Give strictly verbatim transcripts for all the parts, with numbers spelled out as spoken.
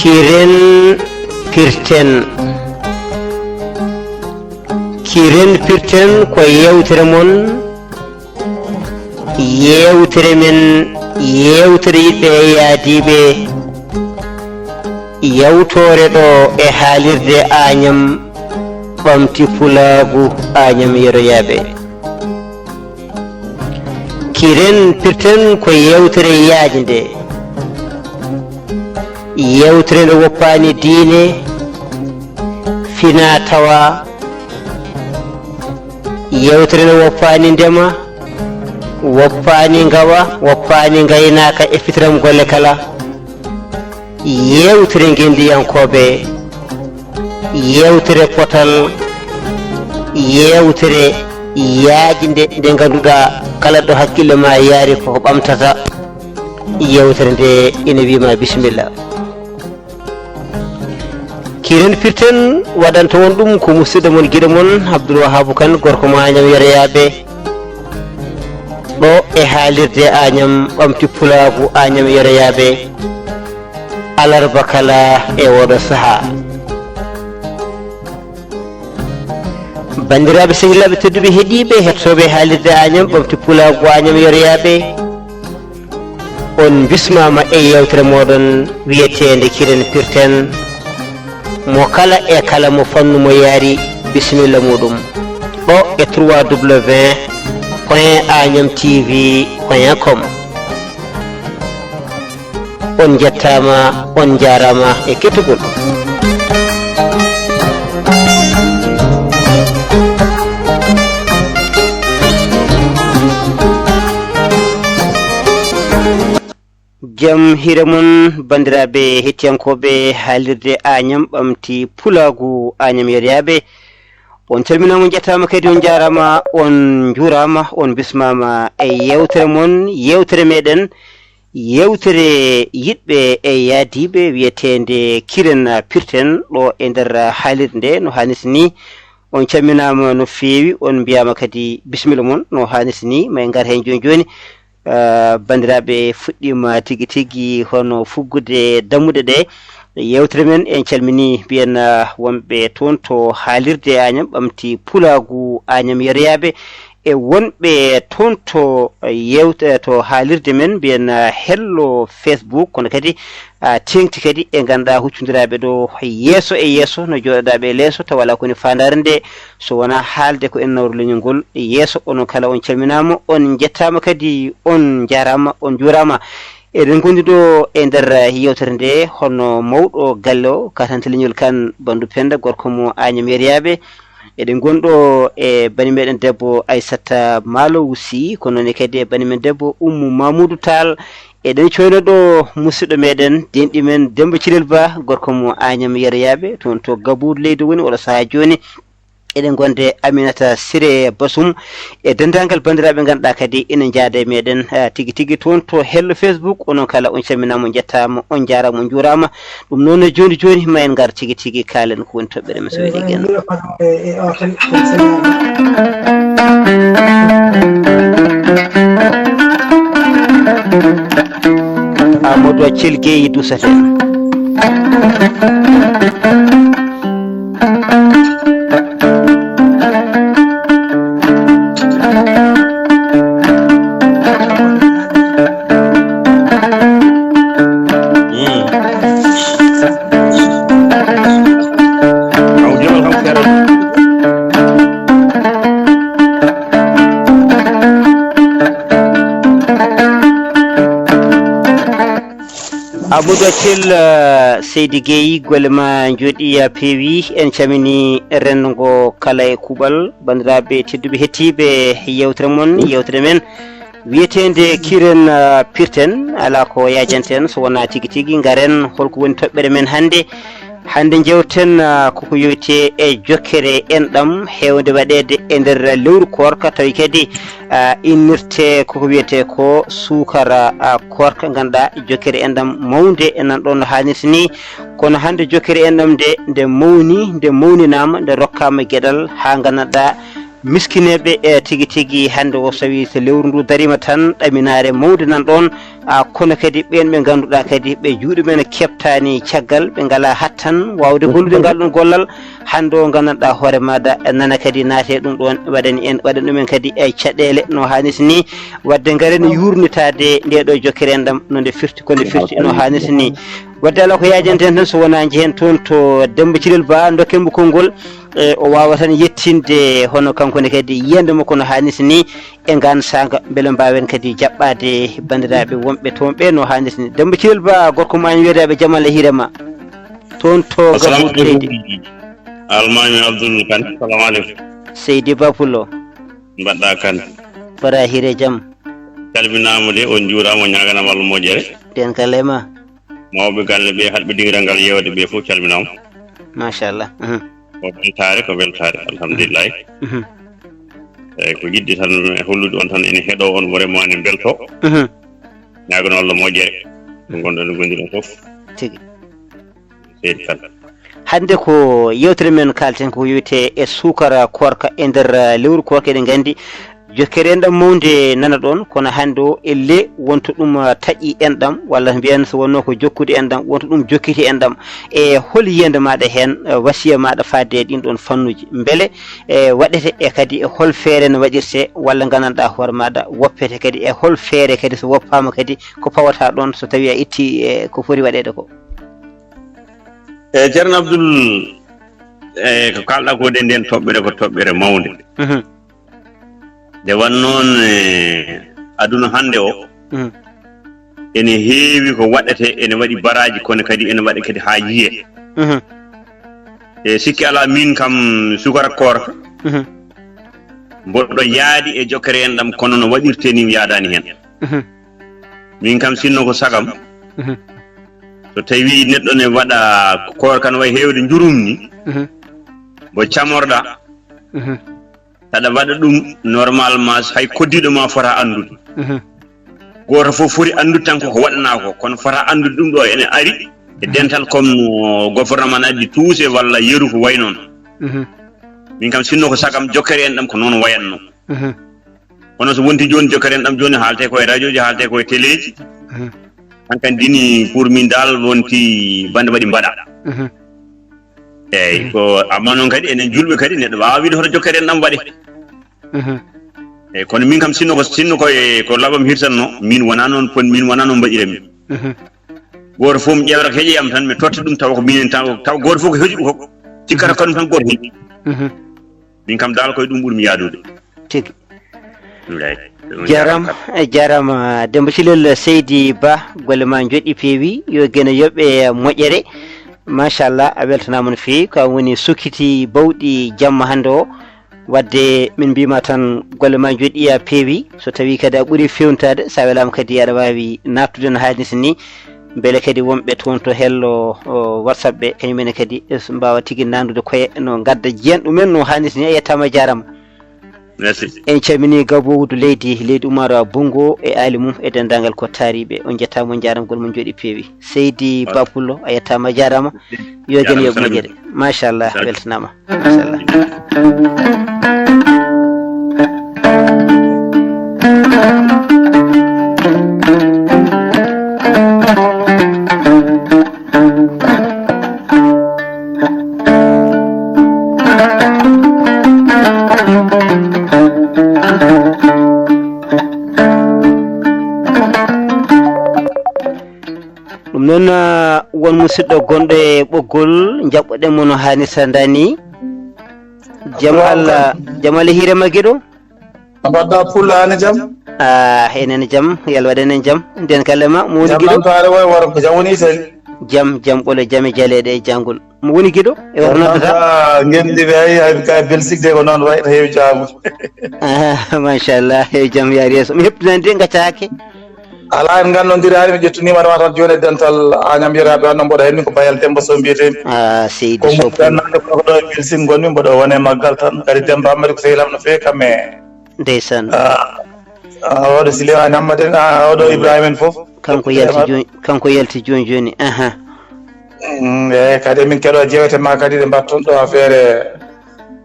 Kiren Pirten. Kiren Pirten ko yeewtere mon, yeewtere men, yeewtere yiɗɓe e yaadiiɓe, yawtoore ɗo e haalirde Aañam Ɓamti Pulaagu Aañam Yeroyaaɓe. Kiren Pirten ko yeewtere yaajnde, yeewtere nde woppaani diine, finaa tawaa, yeewtere nde woppaani ndema, woppaani ngawa, woppaani ngaynaaka e fitiram golle kala. Yeewtere ngenndiyankooɓe, yeewtere potal, yeewtere yaajnde nde ngannduɗaa kala ɗo hakkille ma yaari koko ɓamtata. Yeewtere nde ina wiima bisimilla. Kiren Pirten waɗanta on ɗum ko musidɗo mon, giɗo mon, Abdoul Wahabou Kane, gorko mo Agnam Yeroyaaɓe, ɗo e haalirde Agnam Ɓamti Pulaagu Agnam Yeroyaaɓe, alarba kala e oɗo sahaa. Banndiraaɓe sehilaaɓe tedduɓe heɗiiɓe heɗotooɓe haalirde Agnam Ɓamti Pulaagu Agnam Yeroyaaɓe, on mbismaama e yeewtere mooɗon wiyeteende Kiren Pirten, mo kala e kala mo fannu mo yaari bisimilla muuɗum, ɗo e trois W point agnam T V point com. On njettaama, on njaaraama e kettugol. Jam hiire mon, banndiraaɓe hettiyankooɓe haalirde Agnam Ɓamti Pulaagu Agnam Yeroyaaɓe. On calminaama, on njettaama kadi, on njaaraama, on njuuraama, on mbismaama e yeewtere mon, yeewtere meɗen, yeewtere yiɗɓe e yaadiiɓe wiyeteende Kiren Pirten ɗo e nder haalirde nde no haanirta ni. On calminaama no feewi, on mbiyaama kadi bisimilla mon no haanirta ni. Ma en ngar heen jooni jooni. Ah, banndiraaɓe, fuɗɗiima tigi tigi hono fuggude dammuɗe ɗe. Yeewtere men en calminii mbiyen, ah, wonɓe toon to haalirde Agnam Ɓamti Pulaagu Agnam Yeroyaaɓe e wonɓe toon to yeewte, to haalirde men mbiyen, ah, hello Facebook, kono kadi, ah, teeŋti kadi e ngannduɗaa huccondiraaɓe ɗo yeeso e yeeso no jooɗoɗaaɓe e leeso tawa alaa ko woni faandaare nde so wonaa haalde ko en nawru leñol ngol yeeso. Onon kala on calminaama, on njettaama kadi, on njaaraama, on njuuraama. Eɗen ngondi ɗo e nder yeewtere nde hono mawɗo galle o, katante leñol kan, Bandu Penda, gorko mo Agnam Yeroyaaɓe. Eɗen ngondi ɗo e bani meɗen debbo Aissata Malo Sy, kono noon kadi e bani men debbo Oumou Mamoudou Tall. Eɗen coyno ɗo musidɗo meɗen, denɗi men Demba Cilel Ba, gorko mo Agnam Yeroyaaɓe, toon to Gabuudu leydi woni oɗo sahaa jooni. Eɗen ngondi e Aminata Siré Bassoum e denndaangal banndiraaɓe ngannduɗaa kadi ina njaada e meɗen, eh, tigi tigi toon to hello Facebook. Onon kala on calminaama, on njettaama, on njaaraama, on njuuraama. Ɗum noon, jooni jooni ma en ngar tigi tigi kaalen ko woni toɓɓere men so weeli gen. Amadou Accel Gueye Dusate. Amadou Accel, eh, Seydi Gueye, golle ma njooɗi, eh, peewi. En camini renndo ngo kala e kuuɓal. Banndiraaɓe tedduɓe, hettiiɓe yeewtere mon, yeewtere men wiyeteende Kiren, eh, Pirten. Alaa ko yaajanten so wonaa tigi tigi ngaren holko woni toɓɓere men hannde. Hannde njewten, ah, koko yowiti e jokkere enɗam heewde waɗeede e nder lewru koorka, tawi kadi, ah, innirte koko wiyetee ko suukara, ah, koorka. Ngannduɗaa jokkere enɗam mawnde e nan ɗoon no haanirta ni, kono hannde jokkere enɗam nde, nde mawni, nde mawninaama, nde rokkaama geɗal haa ngannduɗaa miskineeɓe, e tigi tigi hannde o, so tawii so lewru ndu dariima tan, ɗaminaare mawde nan ɗoon. A, kono kadi ɓeen ɓe ngannduɗaa kadi ɓe juuɗe men keɓtaani caggal, ɓe ngalaa hattan waawde gollude ngal ɗoon gollal, hannde o nganndanɗaa hoore maaɗa nana kadi naate ɗum ɗoon, waɗani en, waɗani ɗumen kadi e caɗeele no haanirta ni. Waɗde ngaren yuurnitaade nde ɗo jokkere enɗam no nde firti, ko nde firti no haanirta ni. Waɗde alaa ko yaajanten tan so wonaa njehen toon to Demmba Cilel Ba, ndokken mo konngol, e, o waawa tan yettinde hono kanko ne kadi yiyannde makko no haanirta ni e ngaan saanga, mbele mbaawen kadi jaɓɓaade banndiraaɓe wonɓe toon ɓe no haanirta ni. Demmba Cilel Ba, gorko ma, ene wiyetee jam Allah hiirema toon to Gabuuɗo Leydi. Almaami Abdul Kan, salamu aleykum. Seydi Ba Pullo. Mbaɗɗa Kan? Fara hiire jam. Calminaama de, on njuuraama, on ñaaganaama Allah moƴƴere. Nden kala e ma. Mawɓe galle ɓe, haɗɓe dingiral ngal yeewde ɓe fof calminaama. Machallah. Mhm. Ko weltaare, ko weltaare, alhamdulillahi. Mhm. Eeyi, ko yiɗde tan e hollude on tan ene heɗoo on, vraiment ene mbeltoo. Mhm. Ñaaganoo Allah moƴƴere. Ko ngonɗon e gondiɗon fof. Tigi. Seydi Kane. Hannde ko yeewtere men kaalten ko yowite e suukara koorka e nder, eh, lewru koorka. Eɗen nganndi jokkere enɗam mawnde nana ɗoon, kono hannde o elle wonto ɗum, eh, taƴi enɗam, walla mbiyen so wonnoo ko jokkude enɗam, wonto ɗum jokkiti enɗam. E hol yiyannde maaɗa heen, eh, wasiya maaɗa faade e ɗiin ɗoon fannuuji? Mbele, eh, waɗete e kadi e hol feere no waɗirte, walla nganndanɗaa hoore maaɗa woppete kadi e hol feere kadi so woppaama kadi ko pawata ɗoon so tawii a ittii, eh, ko foti waɗeede ko? Eeyi, Ceerno Abdul, eeyi, ko kaalɗaa ko de, ndeen toɓɓere ko toɓɓere mawnde. Mhm. Nde wano noon, e aduna hannde o, mhm, ene heewi ko waɗetee, ene waɗi baraaji, kono kadi ene waɗi kadi haa yiyee. Mhm. E sikki alaa, miin kam, sukara koorka, mhm, mboɗo yaadi e jokkere enɗam, kono no waɗirtee ni mi yaadaani heen. Mhm. Min kam, sinno ko sagam, mhm, so tawii neɗɗo ne waɗa koorka no wayi heewde njurum ni, mhm, mbo camorɗaa, mhm, saɗa waɗa ɗum, normalement, hay koddiiɗo ma fota anndude. Mhm. Gooto fof foti anndude tan koko waɗanaa ko, kono fota anndude ɗum ɗo ene ari e, mhm, dental comme no gouvernement addi tuuse walla yeru ko wayi noon. Mhm. Min kam, sinno ko sagam, jokkere enɗam ko noon wayatnoo. Mhm. Kono so wonti jooni jokkere enɗam jooni haalte ko e radio ji, haalte ko e télé ji. Mhm. An kan dini pour min dal wonti bande waɗi mbaɗa. Mhm. Eyyi, mhm, ko amma noon kadi enen julɓe kadi neɗɗo waawa wiide hoto jokkere enɗam waɗe. Mhm. Eyyi, kono min kam sinno ko, sinno ko e ko labam hirsanno, min wona noon pon, min wona noon mbaɗiranmi. Mhm. Gooto fof mi ƴeewata ko heƴoyam tan mi totta ɗum tawa ko minen taw, taw gooto fof ko heƴuɗo ko cikkata, mhm, kanum tan gooto heƴi. Mhm. Min kam dal koye ɗum ɓurmi yaadude. Tigi. Eeyi. Jaaraama, jaaraama, eh, jaaraama, Demba Cilel, Seydi Ba, golle ma njoɗɗi peewi, yo Geno yoɓe moƴƴere. Machallah, a weltanaama no feewi, ko an woni sokiti bawɗi jamma hannde o. Waɗde min mbiyma tan golle ma njoɗɗi peewi, so tawii kadi a ɓurii feewnitaade, so a welaama kadi aɗa waawi naattude no haanirta ni. Mbele kadi wonɓe toon to hello, o, WhatsApp ɓe, kañum en kadi mbaawa tigi naatnude koye no ngadda jiyan ɗumen no haanirta ni. A yettaama, a jaaraama. Merci. En calminii Gabou Wuddu Leydi, Leydi Umar Bongo e aali mum e denndaangal ko taariiɓe. On njettaama, on njaaraama, golle mon njoɗɗi peewi. Seydi, ok, Ba Pullo, a yettaama, a jaaraama. Yo Geno yoɓ moƴƴere. Machallah, weltanaama. Machallah. Ɗum noon, ah, won musidɗo gonɗo e ɓoggol, njaɓɓoɗen mo no haanirta ni. Jam Allah, jam Allah hiirema giɗo. A mbaɗɗa Pullo, an e jam? Ah, enen jam, yo Allah waɗan en jam. Nden kala ma, mo woni giɗo? Jam, jam woni Italie. Jam, jam ɓolo, jam e jaleeɗe e janngol. Mo woni giɗo? E woto noddata? Ah, ngenndi ɓe, ay, ay, ka Belgique de ko noon wayi, heewi jaabude. Ah, machallah, heewi jam yaari yeeso. Mi heptinani de, ngacca hakke. Alaa, en nganndondiraani, mi ƴettaniima ma tan jooni e dental Añam Yeraaɓe, on mboɗo heen, min ko Bayal Demba Sow mbiyetee-mi. Ah, Seydi Sow. Ko mo gannaaɗo ko ɗo e Belgique ngonmi, mboɗo wone maggal tan. Kadi Demba Ammadi ko sehil am no feewi, kam e, ndeysaan, ah, ah, oɗo Sileymaani Ammadi en, ah, oɗo Ibrahima en fof. Kanko yalti jooni, kanko yalti jooni jooni. Aha. Mm, eeyi, kadi min keɗoo jeewte ma kadi ɗe mbaɗton ɗo affaire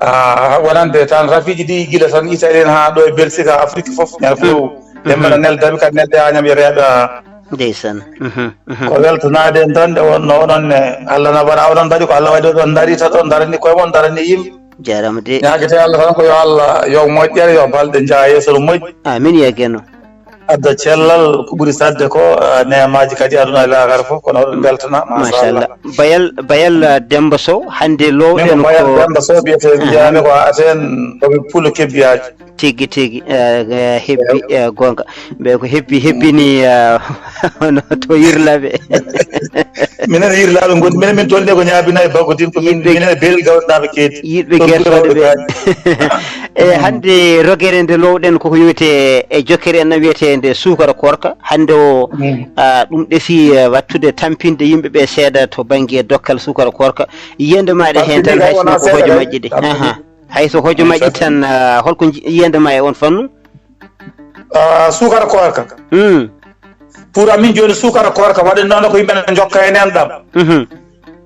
Ah, wonande tan rafiiji ɗi gila tan Italie en haa ɗo e Belgique, Afrique fof, ñande fof. Ɓe mbaɗa neldaɓe, kadi nelde Agnam e Reeɓe, ah. Ndeysaan. Mhm, mhm. Ko weltanaade en tan, nde wonno oɗon ne, Allah na waɗa oɗon mbaɗi ko Allah waɗi, oɗon ndarii tan, oɗon ndarani koye mon, ndarani yimɓe. Jaaraama de. Ñaagete Allah tan ko yo Allah yo moƴƴere, yo balɗe njaha yeeso no moƴƴi. Amin ya Geno. Adda cellal ko ɓuri saɗde ko, ah, neemaaji kadi aduna e laakara fof, kono oɗon mbeltana, machallah. Machallah. Bayal, Bayal, ah, Demba Sow, hannde min ko lowɗen Bayal ko Demba Sow wiyetee, aha, mbiyaami ko Aten, komi Pulo Kebbiyaaji. Tigi, tigi, eh, eh, hebbi, eh, goonga. Mbe ko hebbi, hebbini, eh, hono to Yirlaɓe. Minen Yirlaɓe ngoni, minen min tolni ko ñaabina e Bagodin, ko min, yimɓe, minen e Belel Gawɗinaaɓe keedi. Yiɗɓe gertooɗe ɓe. E hannde rogere nde lowɗen koko yowite e jokkere en wiyeteende Suukara Koorka. Hannde o, ah, ɗum ɗefi, eh, wattude tampinde yimɓe ɓe seeɗa to bannge dokkal Suukara Koorka. Yiyande ma ɗe heen tan, hay sinno ko hoojo majje de. Aha. Hay so hoojo majji tan, ah, holko nji-, yiyande ma e on fannu? Ah, Suukara Koorka. Hmm. Pour amin jooni Suukara Koorka waɗi noon ko yimɓe ne njokka en enɗam. Mhm.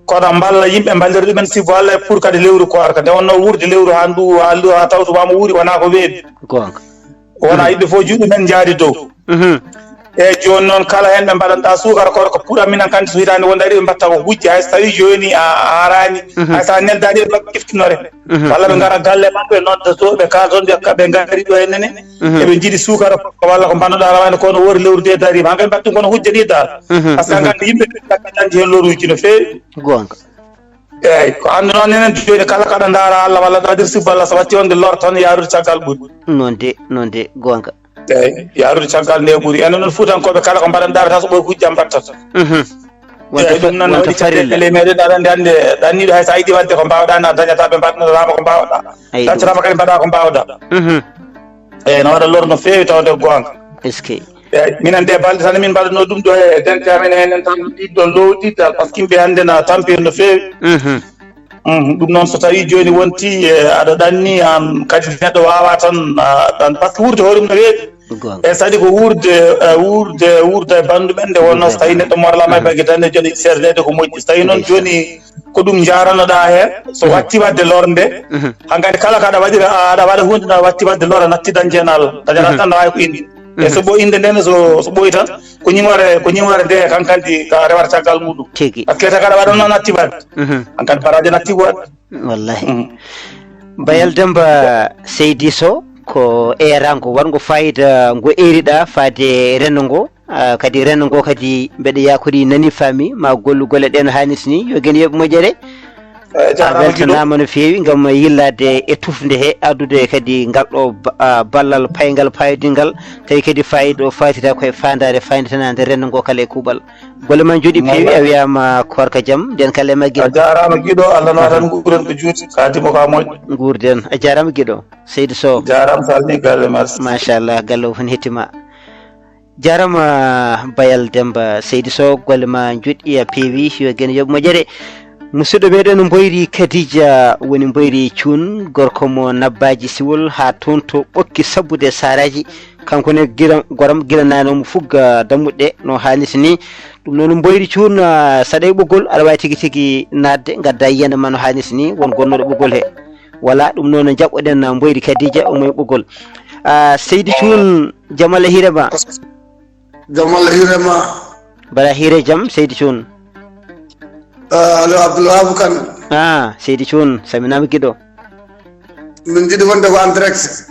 Kono mballa yimɓe mballira ɗumen sibu Allah e pour kadi lewru Koorka. Nde wonno wuurde lewru haa ndu, haa ndu, haa tawtu ma mo wuuri wona ko weeɓi. Goonga. Wona yimɓe fof juuɗe men njaari dow. Mhm. Eeyi, jooni noon, kala heen ɓe mbaɗanɗaa Suukara Koorka pour amin, an kandi so hitaande wonde ari, ɓe mbaɗta ko hujja, hay so tawii jooni a, a haaraani, mhm, hay so a neldaani, ɓe mbaɗa kiftinore. Mhm. Walla ɓe ngara galle maɓɓe, nodda to, ɓe kaala toon, ɓe, ɓe ngari ɗo henne ne, mhm, eɓe njiɗi Suukara Koorka walla ko mbaɗnoɗaa rawane ko no woori lewru de dariima. Hankadi mbaɗ ɗum kono hujja ni dal. Mhm. Par ce que, mhm, hankadi yimɓe ɓe dañi heen loruuji no feewi. Goonga. Eeyi, ko anndu noon enen jooni kala kaɗa ndaara Allah walla ɗa waɗir sibbo Allah, so watti on nde lor tan yaarude caggal ɓuri. Noon de, noon de, goonga. Eeyi, yaarude caggal nde ɓuri. Enen noon Fuutankooɓe kala ko mbaɗanɗaa tan so ɓooyi hujja mbaɗtata. Mhm. Wonta, eeyi, ɗum noon wonta waɗi farilla. Caɗeele e meɗen, aɗa anndi hannde, ɗa anniiɗo hay so a yiɗi waɗde ko mbaawɗaa, na dañataa ɓe mbaɗnoraama ko mbaawɗaa. Eeyi, ɗum. Dañcoraama kadi mbaɗaa ko mbaawɗaa. Mhm. Eeyi, no waɗa lor no feewi tawde goonga. Est-ce que? Eeyi, minen de balɗe tan min mbaɗatnoo ɗum ɗo e dente amen enen tan ɗiɗɗon lowɗi dal, par ce que yimɓe hannde na tampii no feewi. Mhm. Mhm, ɗum noon so tawii jooni wonti, e, aɗa ɗanni aan kadi neɗɗo waawaa tan, a, ɗan, par ce que wuurde hoore mum no weeɓi. Goonga. E saɗi ko wuurde, e, wuurde, wuurde e banndu men nde wonnoo so tawii neɗɗo morlaama e bannge tan ne jooni seedeede ko moƴƴi. So tawii noon jooni ko ɗum njaaranoɗaa heen, so watti waɗde lor nde, mhm, hankadi kala ko aɗa waɗira, a, aɗa waɗa huunde na watti waɗde lor a natti dañde heen Allah. Dañataa tan no waawi ko inde. E so ɓo innde nden so, so ɓooyi tan, ko ñiŋore, ko ñiŋore nde kankandi ka rewata caggal muɗum. Tigi. Parce que ta kaɗa waɗa noon natti waɗde. Mhm. Hankadi baraji natti waɗde. Wallahi. Mhm. Bayal Demba Seydi Sow ko eeraango waɗngo fayida ngo eeriɗa faade renndo ngo. Ah, kadi renndo ngo kadi mbeɗa yakori nani faami ma gollu golle ɗen haanis ni yo gen yoɓ moƴƴere. Eeyi, a jaaraama Giɗo. Weltanaama no feewi ngam yillaade e tufnde he addude kadi ngal ɗo ba-, a, ballal payngal paayodingal, tawi kadi faayiida o faatira koye faandaare faayndatanaande renndo ngo kala e kuuɓal. Golle ma njooɗi peewi, a wiyaama koorka jam, nden kala e magge. A jaaraama Giɗo, Allah no tan nguuren ko juuti, ka dimo ka moƴƴo. Nguurden. A jaaraama Giɗo, Seydi Sow. Jaaraama, salmini galle, merci. Machallah, galle o fof ne hetti ma. Jarama Bayal Demba Seydi Sow, golle ma njoɗɗi a peewi, yo gen yoɓ moƴƴere. Musidɗo meɗen Mboyri Kadija woni Mboyri Cuun, gorko mo Nabbaji Siwol ha toon to Ɓokki Sabbude Saraji. Kanko ne gila, goram gila nano mo fugga dammuɗe no hanniti ni. Ɗum noon Mboyri Cuun, ah, saɗa e ɓoggol, aɗa wawi tigi tigi naatde, gadda yiyande ma no hanniti ni, won gonnoɗo ɓoggol he. Wala ɗum noon jaɓɓoɗen Mboyri Kadija, o mo e ɓoggol. Ah, Seydi Cuun, jam Allah hiire ma. Jam Allah hiire ma. Mbaɗa hiire jam, Seydi Cuun. Ah, allo, Abdoulwahab Kane. Ah, Seydi Cuun, salminaama giɗo. Min njiɗi wonde ko en direct.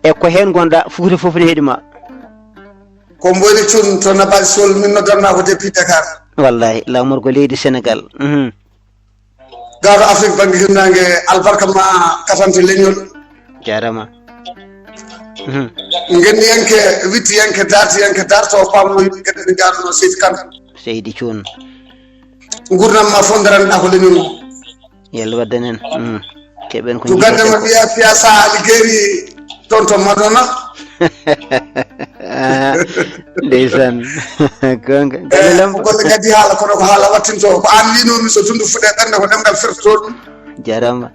E ko heen ngonɗa, Fuuta fof ne heɗi ma. Ko Mboyri Cuun to Nabbaji Siwol, min noddanma ko depuis Dakar. Wallahi, laamorgo leydi Senegal. Mhm. Gaaɗo Afrik bannge hirnaange, albarka ma katante leñol. Jaarama. Mhm. Ngendiyanke, wittiyanke, dartiyanke, darto, faamno yimɓe kadi ene njaarno Seydi Kane. Seydi Cuun. Nguurndam ma fof ndaraniɗa ko leñol ngol. Yalla waddan en. Mhm. Keɓen ko. To gande ma mbiya fiya sa Aligéri. Toon to Madonna. Ah, ndeysaan. Gonga. Galle Lambo. Ko golle kadi haala, kono ko haala wattinto. Ko aan wiinomi so dundu fuɗe ɓernde ko ɗemngal fertoto ɗum. Jarama.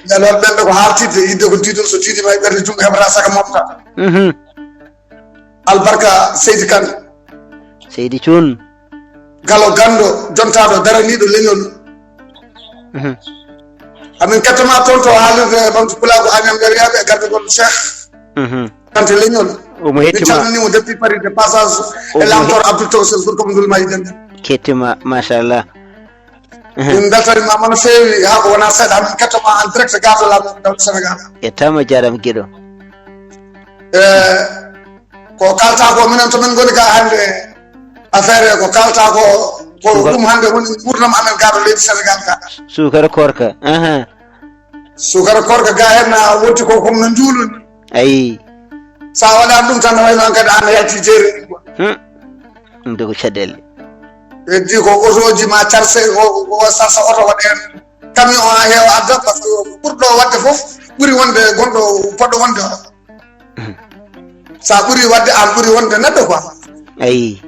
Nden noon ɓernde ko haaltirde, yidde ko diidol so diidi ma e ɓernde junngo heɓata saka mofta. Mhm. Albarka Seydi Kane. Seydi Cuun. Galo ganndo, jontaaɗo, daraniiɗo leñol. Mhm. Amin kettoma toon to haalirde Ɓamtu Pulaagu Agnam Nder Yaaɓe e gardagol Cheikh Mhm. Kanté Leñol. Omo Mi hettima. Calminii mo depuis Paris de passage Omo e he- Lamtoor Abdoul Tawsel Sourko mo Ndulma Yidande. Kettima, machallah. Mhm. Min mbeltaniima ma no feewi, haa ko wonaa seeɗa, min kettoma en direct gaato laamu dawde Sénégal. Yettaama, jaaraama giɗo. E, ko kalta ko minen to min ngoni ga hannde, affaire ko kalta ko, ko Suka- ɗum hannde woni nguurndam amen ga to leydi Sénégal ga. Suukara koorka. Aha. Suukara koorka ga hen na wonti ko, ko no njuuluni. Ayi. Sa waɗaani ɗum tan, no wayno an kadi an yalti jeeri. Hmm. Ɗum de ko caɗeele. Heddi ko otoji ma charge, ko, ko sarsa oto waɗa hen. Camion ha heewa adda, par ce que ɓurɗo waɗde fof ɓuri wonde gonɗo poɗɗo wonde o. Sa ɓuri waɗde, an ɓuri wonde neɗɗo quoi. Ayi.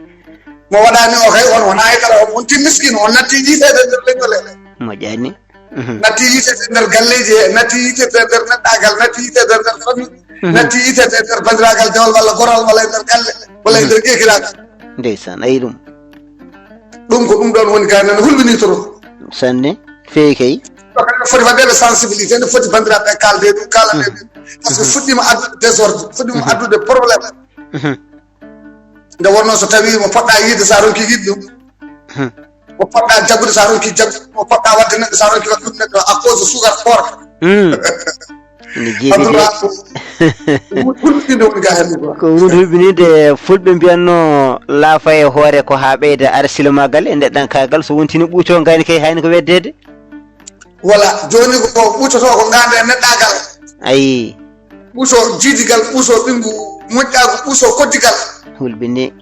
Mo waɗani o kay, on wona haydara, on wonti miskin, on natti yiiteede nder leñol he. Moƴƴani. Mhm. Natti yiiteede nder galleeji he, natti yiiteede nder neɗɗaagal, natti yiiteede nder famille, Mhm. natti yiiteede nder banndiraagal dewal walla goral walla e nder galle, walla e Mhm. nder keekiraagal. Ndeysaan, ayi ɗum. Ɗum ko ɗum ɗoon woni ka nana hulɓinii trop. Sanne, feewi kay. Ɗo kadi foti waɗde sensibilité, ne foti banndiraaɓe kaalde ɗum, kaalane ɗum. Par ce que Mhm. fuɗɗiima addude désordre, fuɗɗiima Mhm. addude problème. Mhm. Nde wonnoo so tawii mo poɗɗa yiide, so a ronki yiide ɗum. Mhm. Mo poɗɗa jaggude, so a ronki jaggude. Mo poɗɗa waɗde neɗɗo, so a ronki waɗde ɗum neɗɗo, à cause de suukar koorka. Mm. Ene jeeɗi de. Abdoulaye, ko hunde hulɓininde woni ga hannde quoi. Ko hunde hulɓininde, fulɓe mbiyatno laafa e hoore ko haa ɓeyda, ara silamagal e neɗɗankaagal, so wontii no ɓuuto ngayni kay hayni ko weddeede. Voilà, jooni ko ɓuutoto ko ngaande e neɗɗaagal. Ayi. Ɓuuto jiidigal, ɓuuto ɓinngu moƴƴaagu, ɓuuto koddigal. Hulɓini.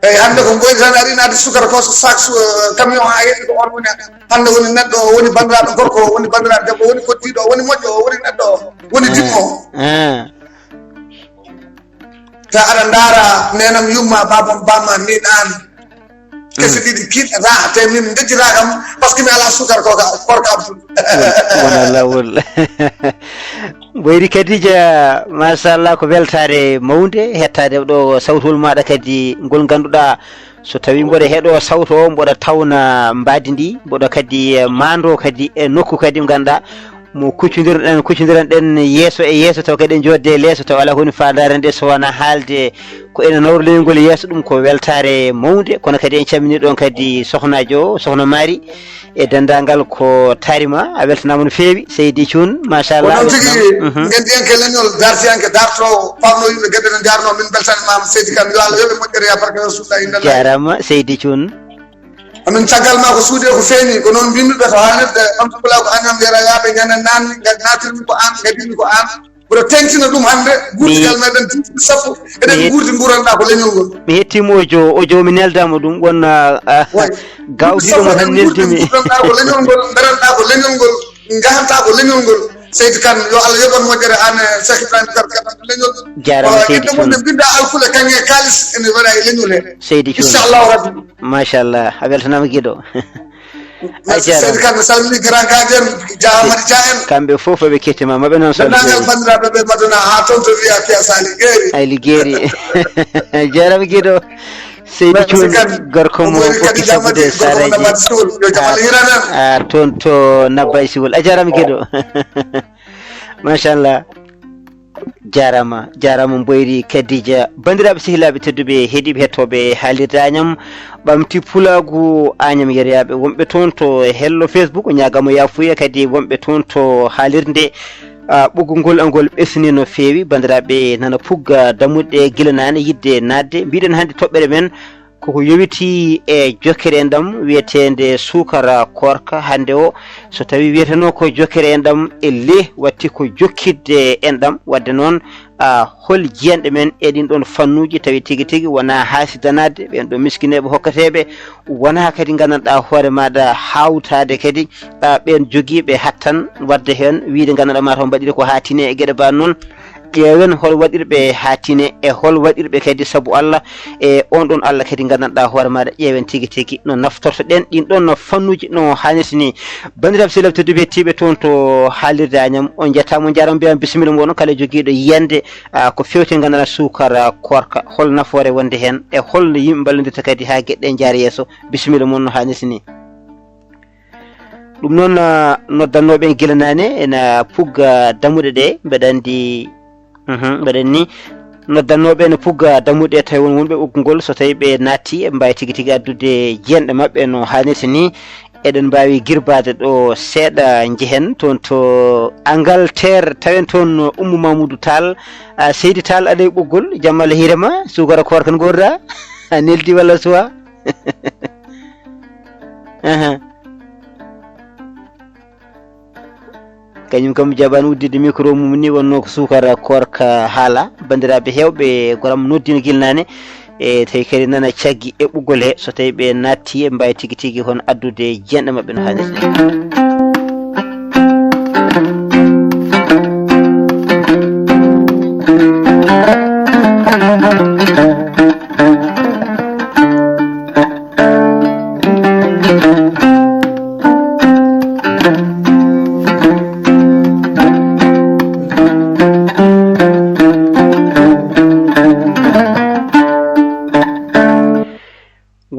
Eyi, hannde ko ngoyde tan ari naati sukara ko so sac su-, eh, camion haa yetti ko on woni. Hannde woni neɗɗo o, woni banndiraaɗo gorko o, woni banndiraaɗo debbo, woni koddiiɗo o, woni moƴƴo o, woni neɗɗo o, woni dimmo o. Ah. Ta aɗa ndaara neenam yumma, baabam bamma, min aan. Kese ɗiɗi kiiɗɗata, te min ndejjita kam, par ce que mi alaa sukar ko ka, koorka am. Wona laawol. Boyri Kadija, machallah, ko weltaare mawnde hettaade ɗo sawtol maaɗa kadi ngol ngannduɗaa, so tawii mboɗo heɗoo sawto o, mboɗo tawna mbaadi ndi, mboɗo kadi, eh, maandoo kadi e nokku kadi mo ngannduɗaa, mo kuccondiran, kuccondiran ɗen yeeso e yeeso, taw kadi en jooɗde e leeso, taw alaa ko woni faandaare nde so wonaa haalde ko ene nawra leñol ngol yeeso, ɗum ko weltaare mawnde, kono kadi en calminii ɗoon kadi sohnaajo o, sohna Maari, e denndaangal ko taari ma, a weltanaama no feewi, seydi Cuun, machallah, Ko noon a weltanaama. Tigi, Mhm. ngenndiyanke leñol, dartiyanke, dartoowo, faamnoo yimɓe geɗe no njaarnoo, min mbeltaniima ma, seydi Kan, yo Allah yoɓe moƴƴere, yaa barke Rasulullah, inna Allah. Jaaraama, seydi Cuun. Amin caggal ma ko suuɗi e ko feeñi, ko noon mbinmi ɓe to haalirde, Ɓamtu Pulaagu Agnam Yero Yaaɓe, ñande naanni, nga naatirmi ko aan, ngadimi ko aan. Mboɗo teeŋtina ɗum hannde, guurdigal meɗen duuɓi sappo, eɗen mi het-, nguurdi nguuranɗaa ko leñol ngol. Mi hettiima audio, audio mi neldaama ɗum, won, ah, ah, Way. Gawdiiɗo mo tan neldumi. Duuɓi sappo eɗen nguurdi nguuranɗaa ko leñol ngol, mberanɗaa ko leñol ngol, ngahantaa ko leñol ngol. Seydi Kan, yo Allah yoɓan moƴƴere aan e Cheikh Ibrahima Kar, kadi ko leñol. Jaaraama, Seydi Cuun. Inde mon ne mbinda alkule kaŋŋe kaalis ene waɗa e leñol he. Seydi Cuun. Inchallahu Rabbi. Machallah, a weltanaama giɗo. Merci, a jaaraama. Seydi Kan, mi salmini grand gardien, Dia Madi Dia en. Kamɓe fof ɓe kettima, maɓe noon salmini. Denndaangal banndiraaɓe ɓe Madina haa toon to Via Pia Sali Guéri. Ay Ligéri. Jaaraama giɗo. Seydi Cuun, gorko mo Ɓokki Sabude Sareji. A, a, toon to Nabbay Siwol. A jaaraama giɗo. Machallah. Jaaraama, jaaraama Mboyri Kadija. Banndiraaɓe sehilaaɓe tedduɓe heɗiiɓe hettooɓe haalirde Añam, Ɓamti Pulaagu Añam Yeryaaɓe wonɓe toon to hello Facebook, ñaagaama yaafuya kadi wonɓe toon to haalirde. Ah, ɓoggol ngol, ngol ɓesni no feewi, banndiraaɓe nana pugga dammuɗe gila naane yiɗde naatde. Mbiɗen hannde toɓɓere men koko yowitii e jokkere enɗam wiyeteende suukara koorka hannde o. So tawii wiyetenoo ko jokkere enɗam, e le watti ko jokkitde enɗam. Waɗde noon, ah, hol jiyanɗe men e ɗiin ɗoon fannuuji tawi tigi tigi wonaa haasidanaade ɓeen ɗo miskineeɓe hokkateeɓe, wonaa kadi nganndanɗaa hoore maaɗa hawtaade kadi, ah, ɓeen jogiiɓe hattan waɗde heen wiyde nganndanɗaa mataw mbaɗiri ko haa tine e geɗe baa noon. Ƴeewen hol waɗirɓe haa tine e hol waɗirɓe kadi sabu Allah e oon ɗoon Allah kadi nganndanɗaa hoore maaɗa. Ƴeewen tigi tigi no naftortoɗen ɗiin ɗoon no fannuuji no haanirta ni. Banndiraaɓe sehilaaɓe tedduɓe heɗiiɓe toon to haalirde Añam, on njettaama, on njaaraama, mbiyaama bisimilla mooɗon kala jogiiɗo yiyannde, ah, ko feewti nganndanɗaa suukara koorka, hol nafoore wonde heen e hol no yimɓe mballondirta kadi haa geɗe ɗe njaara yeeso. Bisimilla mon no haanirta ni. Ɗum noon, ah, noddannooɓe en gila naane ena pugga dammuɗe ɗe, mbeɗa anndi, mhm, mbeɗa anndi noddannooɓe ene pugga dammuɗe, tawi won wonɓe ɓoggugol, so tawi ɓe naatti, eɓe mbaawi tigi tigi addude jeenɗe maɓɓe no haanirta ni. Eɗen mbaawi girbaade ɗo seeɗa, njehen toon to Angleterre, tawen toon Oumou Mamoudou Tall. Ah, Seydi Tall, aɗa e ɓoggol, jam Allah hiire ma, suukara koor kan ngoorɗaa? A neldi walla suwaa? Ahan. Kañum kam jaɓaani udditde micro mum ni, wonnoo ko suukara koorka haala. Banndiraaɓe heewɓe, goram noddiino gila naane, e tawi kadi nana caggi eɓɓugol he, so tawi ɓe naatti, eɓe mbaawi tigi tigi hono addude jeenɗe maɓɓe no haanirta ni.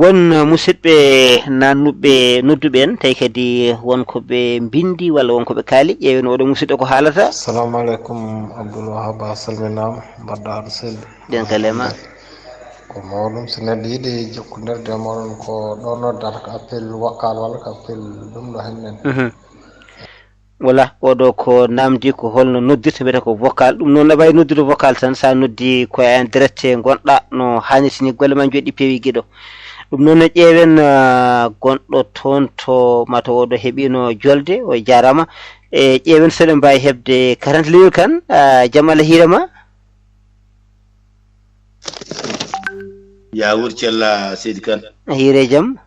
Won musidɓe nannuɓe nodduɓe en, tawi kadi won ko ɓe mbindi walla won ko ɓe kaali. Ƴeewen oɗo musidɗo ko haalata. Assalamu aleykum, Abdoul Wahab, a salminaama, mbaɗɗa aɗa selli. Ɗen kala e ma. Ko mawɗum, so neɗɗo yiɗi jokkondirde e mooɗon, ko ɗo noddata, ko appel vocal walla ko appel ɗum ɗo hennen. Mhm. Wala, oɗo ko namdi ko holno noddirta, mbiyata ko vocal. Ɗum noon, aɗa waawi noddude vocal tan, so a noddi ko en direct ngonɗa no haanirta ni, golle ma njoɗi peewi giɗo. Ɗum noon, ƴeewen, ah, gonɗo toon to mataw oɗo heɓino jolde, o jaaraama. E ƴeewen so eɗen mbaawi heɓde quarante leñol kan, ah, jam Allah hiire ma. Yaawur cella, Seydi Kan. A hiire jam?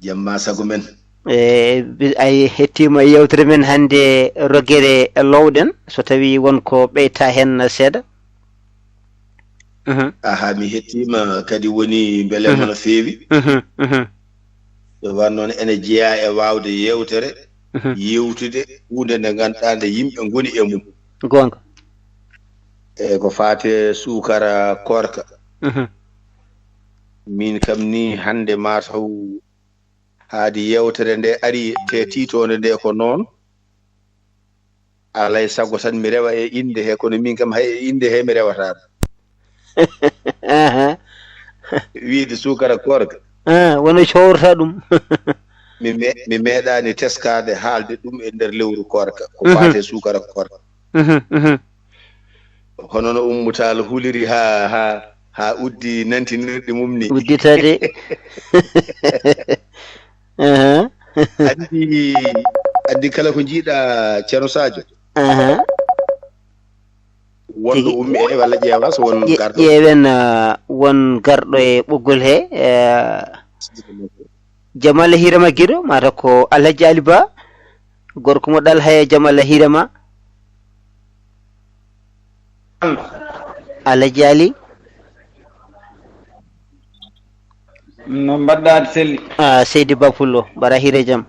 Jam ma sago men. E, bi-, a hettiima e yewtere men hannde, rogere lowɗen, so tawi won ko ɓeyta heen seeɗa? Mhm. Aha, mi hettiima kadi, woni mbeleema no feewi. Mhm, mhm. Ɗo wan noon ene jeyaa e waawde yewtere, mhm, yewtude huunde nde ngannduɗaa nde yimɓe ngoni e mum. Goonga. E ko faati e suukara koorka. Mhm. Min kam ni hannde mataw haadi yewtere nde ari, te tiitoonde nde ko noon. Alay sago tan mi rewa e innde he, kono min kam hay e innde he mi rewataa ɗum. Aha. Wiide suukara koorka. Ah, wano cowrata ɗum. Mi me-, mi meeɗaani teskaade haalde ɗum e nder lewru koorka, ko, mhm, faati e suukara koorka. Mhm, mhm. Hono no Ummu Taal huliri haa, haa, haa uddi nantinirɗi mum ni. Udditade. Aha. Anndi, anndi kala ko njiiɗa, Ceerno Sadio. Aha. Wonɗo, tigi, ummi e walla ƴeewa so won, ƴe-, garɗo. Ƴeewen, ah, won garɗo e ɓoggol he, eh, Jamal Hirama Giɗo, mata ko Alhaji Ali Ba, gorko mo Ɗal Haya, Jamal Hirama. Alhaji Ali. No mbaɗɗa, aɗa selli? Ah, Seydi Ba Pullo, mbaɗa hiire jam?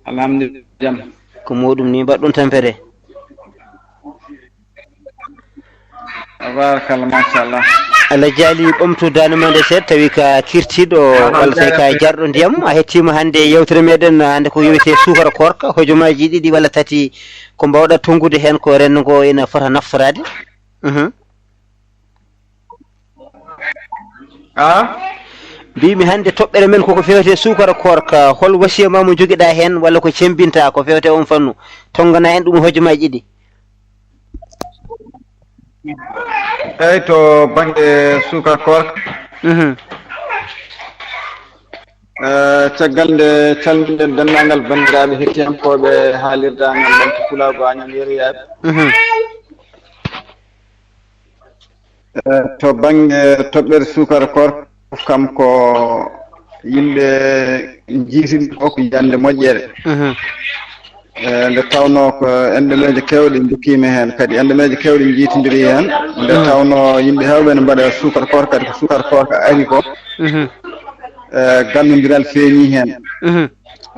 Alhamdulillah, jam. Ko muɗum ni, mbaɗɗon tampere? Tabarakallah, machallah. Allah jaali, ɓamtu daande ma nde seeɗa, tawi ka kirtiiɗo, walla tawi ka jarɗo ndiyam. A hettiima hannde e yewtere meɗen, hannde ko yowite suukara koorka, hojomaaji ɗiɗi walla tati, ko mbaawɗa tonngude heen ko renndo ngo ina fota naftoraade? Mhm. Ah? Mbiymi hannde toɓɓere men koko fewte suukara koorka, hol wasiya ma mo njogiɗa heen walla ko cembinta ko fewte on fannu? Tonngana en ɗum hojomaaji ɗiɗi. Eyi, to bannge suukara koorka. Mhm. Eh, caggal nde calminen denndaangal banndiraaɓe hettiyankooɓe haalirde amen ɓamtu pulaagu, Añam Yeru Yaaɓe. Mhm. Eh, to bannge toɓɓere suukara koorka, kam ko yimɓe njiitini ko, ko jannde moƴƴere. Mhm. Eh, nde tawnoo ko enɗemeeje keewɗe njokkiima heen, kadi enɗemeeje keewɗe njiitindiri heen. Nde, mhm, tawnoo yimɓe heewɓe ne mbaɗa suukara koorka, kadi ko suukara koorka ari ko. Mhm. Eh, ganndondiral feeñii heen. Mhm.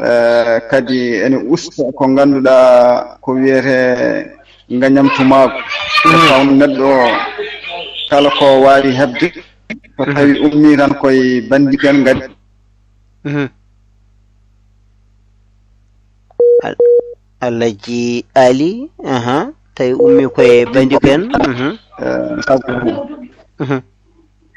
Eh, kadi ene usta ko ngannduɗaa ko wiyetee ngañamtumaagu. Mhm. Tawnoo neɗɗo o kala ko waawi heɓde, So tawi ummi tan koye bandiken ngadi. Mhm. Al-, Alhaji Ali, aha, tawi ummi koye bandiken. Mhm. Eh, sabu Mhm.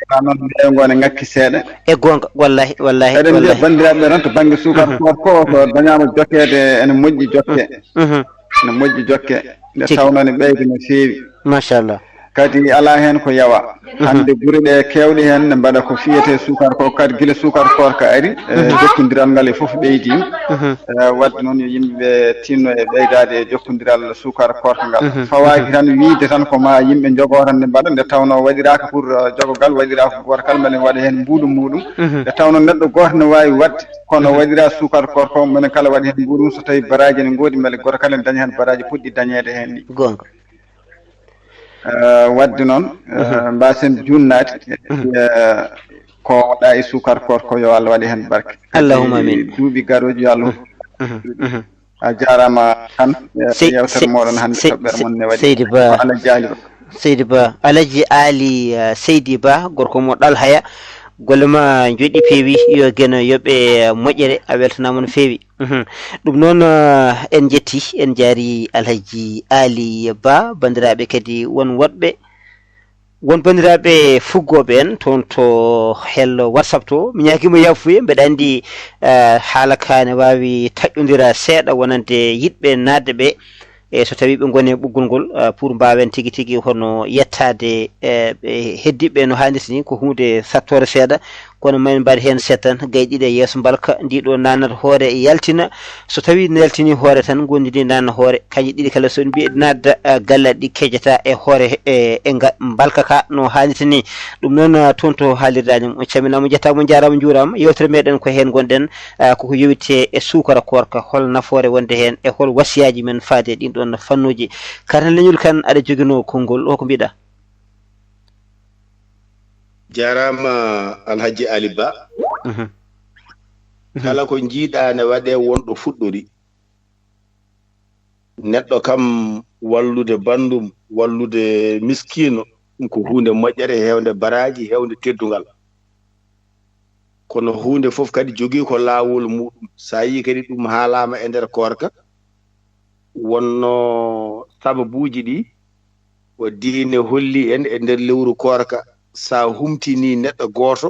Haa noon ɓe ngoo ne ngakki seeɗa. E goonga, wallahi, wallahi, eɗen mbiya wallahi. Banndiraaɓe tan to bannge suukar Mhm. Koor ko, ko dañaama jokkeede ene moƴƴi jokke. Mhm. Ene moƴƴi jokke. Nde Tigi. Tawnoo ne ɓeyda no feewi. Machallah. Kadi alaa heen ko yawa. Mhm. Hannde gure ɗe keewɗe heen ne mbaɗa ko fiyetee suukar ko, kadi gila suukar koor ka ari, e, mhm, jokkondiral ngal e fof ɓeydiima. Mhm. E, waɗde noon yo yimɓe ɓe tinno e ɓeydaade e jokkondiral suukar koorka ngal. Mhm. Fawaaki, mhm, tan wiyde tan ko ma yimɓe njogoo tan nde mbaɗa, nde tawnoo waɗiraaka pour, uh, jogogal, waɗiraa ko gooto kala mbele waɗa heen mbuuɗu muuɗum. Mhm. Nde tawnoo neɗɗo gooto ne waawi waɗde, kono, mhm, waɗiraa suukar koorka o, menen kala waɗa heen mbuuɗum, so tawii baraaji ne ngoodi, mbele gooto kala ne daña heen baraaji potɗi dañeede heen ɗi. Goonga. Eh, waɗde noon, eh, mhm, mbaasen juunnaade, mhm, eh, ko waɗa e suukar koor ko yo Allah waɗe heen barke. Allahumma amin. Kadi duuɓi garooji yo Allah. Mhm, mhm, mhm. A jaaraama tan, eh, sey-, yewtere sey-, mooɗon hannde sey-, toɓɓere sey-, mon ne waɗi Seydi Ba. Ko Alhaji Ali Ba. Seydi Ba, Alhaji Ali, eh, Seydi Ba, gorko mo Ɗal Haya. Golle ma njoɗɗi peewi, yo Geno yoɓe moƴƴere, a weltanaama no feewi. Mhm. Ɗum noon, eh, en njetti, en njaari Alhaji Ali Ba, banndiraaɓe kadi won woɗɓe, won banndiraaɓe fuggooɓe en toon to hello WhatsApp to. Mi ñaagiima yaafuye, mbeɗa anndi, eh, haala ka ne waawi taƴƴondira seeɗa wonande yiɗɓe naatde ɓe. E so tawii ɓe ngoni e ɓoggol ngol, eh, pour mbaawen tigi tigi hono yettaade, eh, ɓe heddiiɓe no haanirta ni, ko huunde sattoore seeɗa. Kono ma en mbaɗ heen seeɗa tan, gayɗiiɗe yeeso mbalka, ndi ɗo naatnata hoore yaltina. So tawii ne yaltini hoore tan, ngondi ndi naatna hoore, kañƴe ɗiɗi kala so en mbiyi naatda, eh, galle ɗi kejata e hoore, e, e nga-, mbalka ka no haanirta ni. Ɗum noon, eh, toon to haalirɗaa ni, on calminaama, on njettaama, on njaaraama, on njuuraama. Yewtere meɗen ko heen ngonɗen, eh, koko yowiti e suukara koorka, hol nafoore wonde heen e hol wasiyaaji men faade e ɗin ɗoon fannuuji. Karal leñol kan aɗa joginoo konngol, o ko mbiɗa? Jaaraama Alhaji Ali Ba. Mhm. Mhm. Kala ko njiiɗaa ne waɗee won ɗo fuɗɗori. Neɗɗo kam wallude banndum, wallude miskiino, ɗum ko huunde moƴƴere, heewde baraaji, heewde teddungal. Kono huunde fof kadi jogii ko laawol muuɗum. So a yii kadi ɗum haalaama e nder koorka, wonno sababuuji ɗi ko diine holli en e nder lewru koorka, so a humtinii neɗɗo gooto,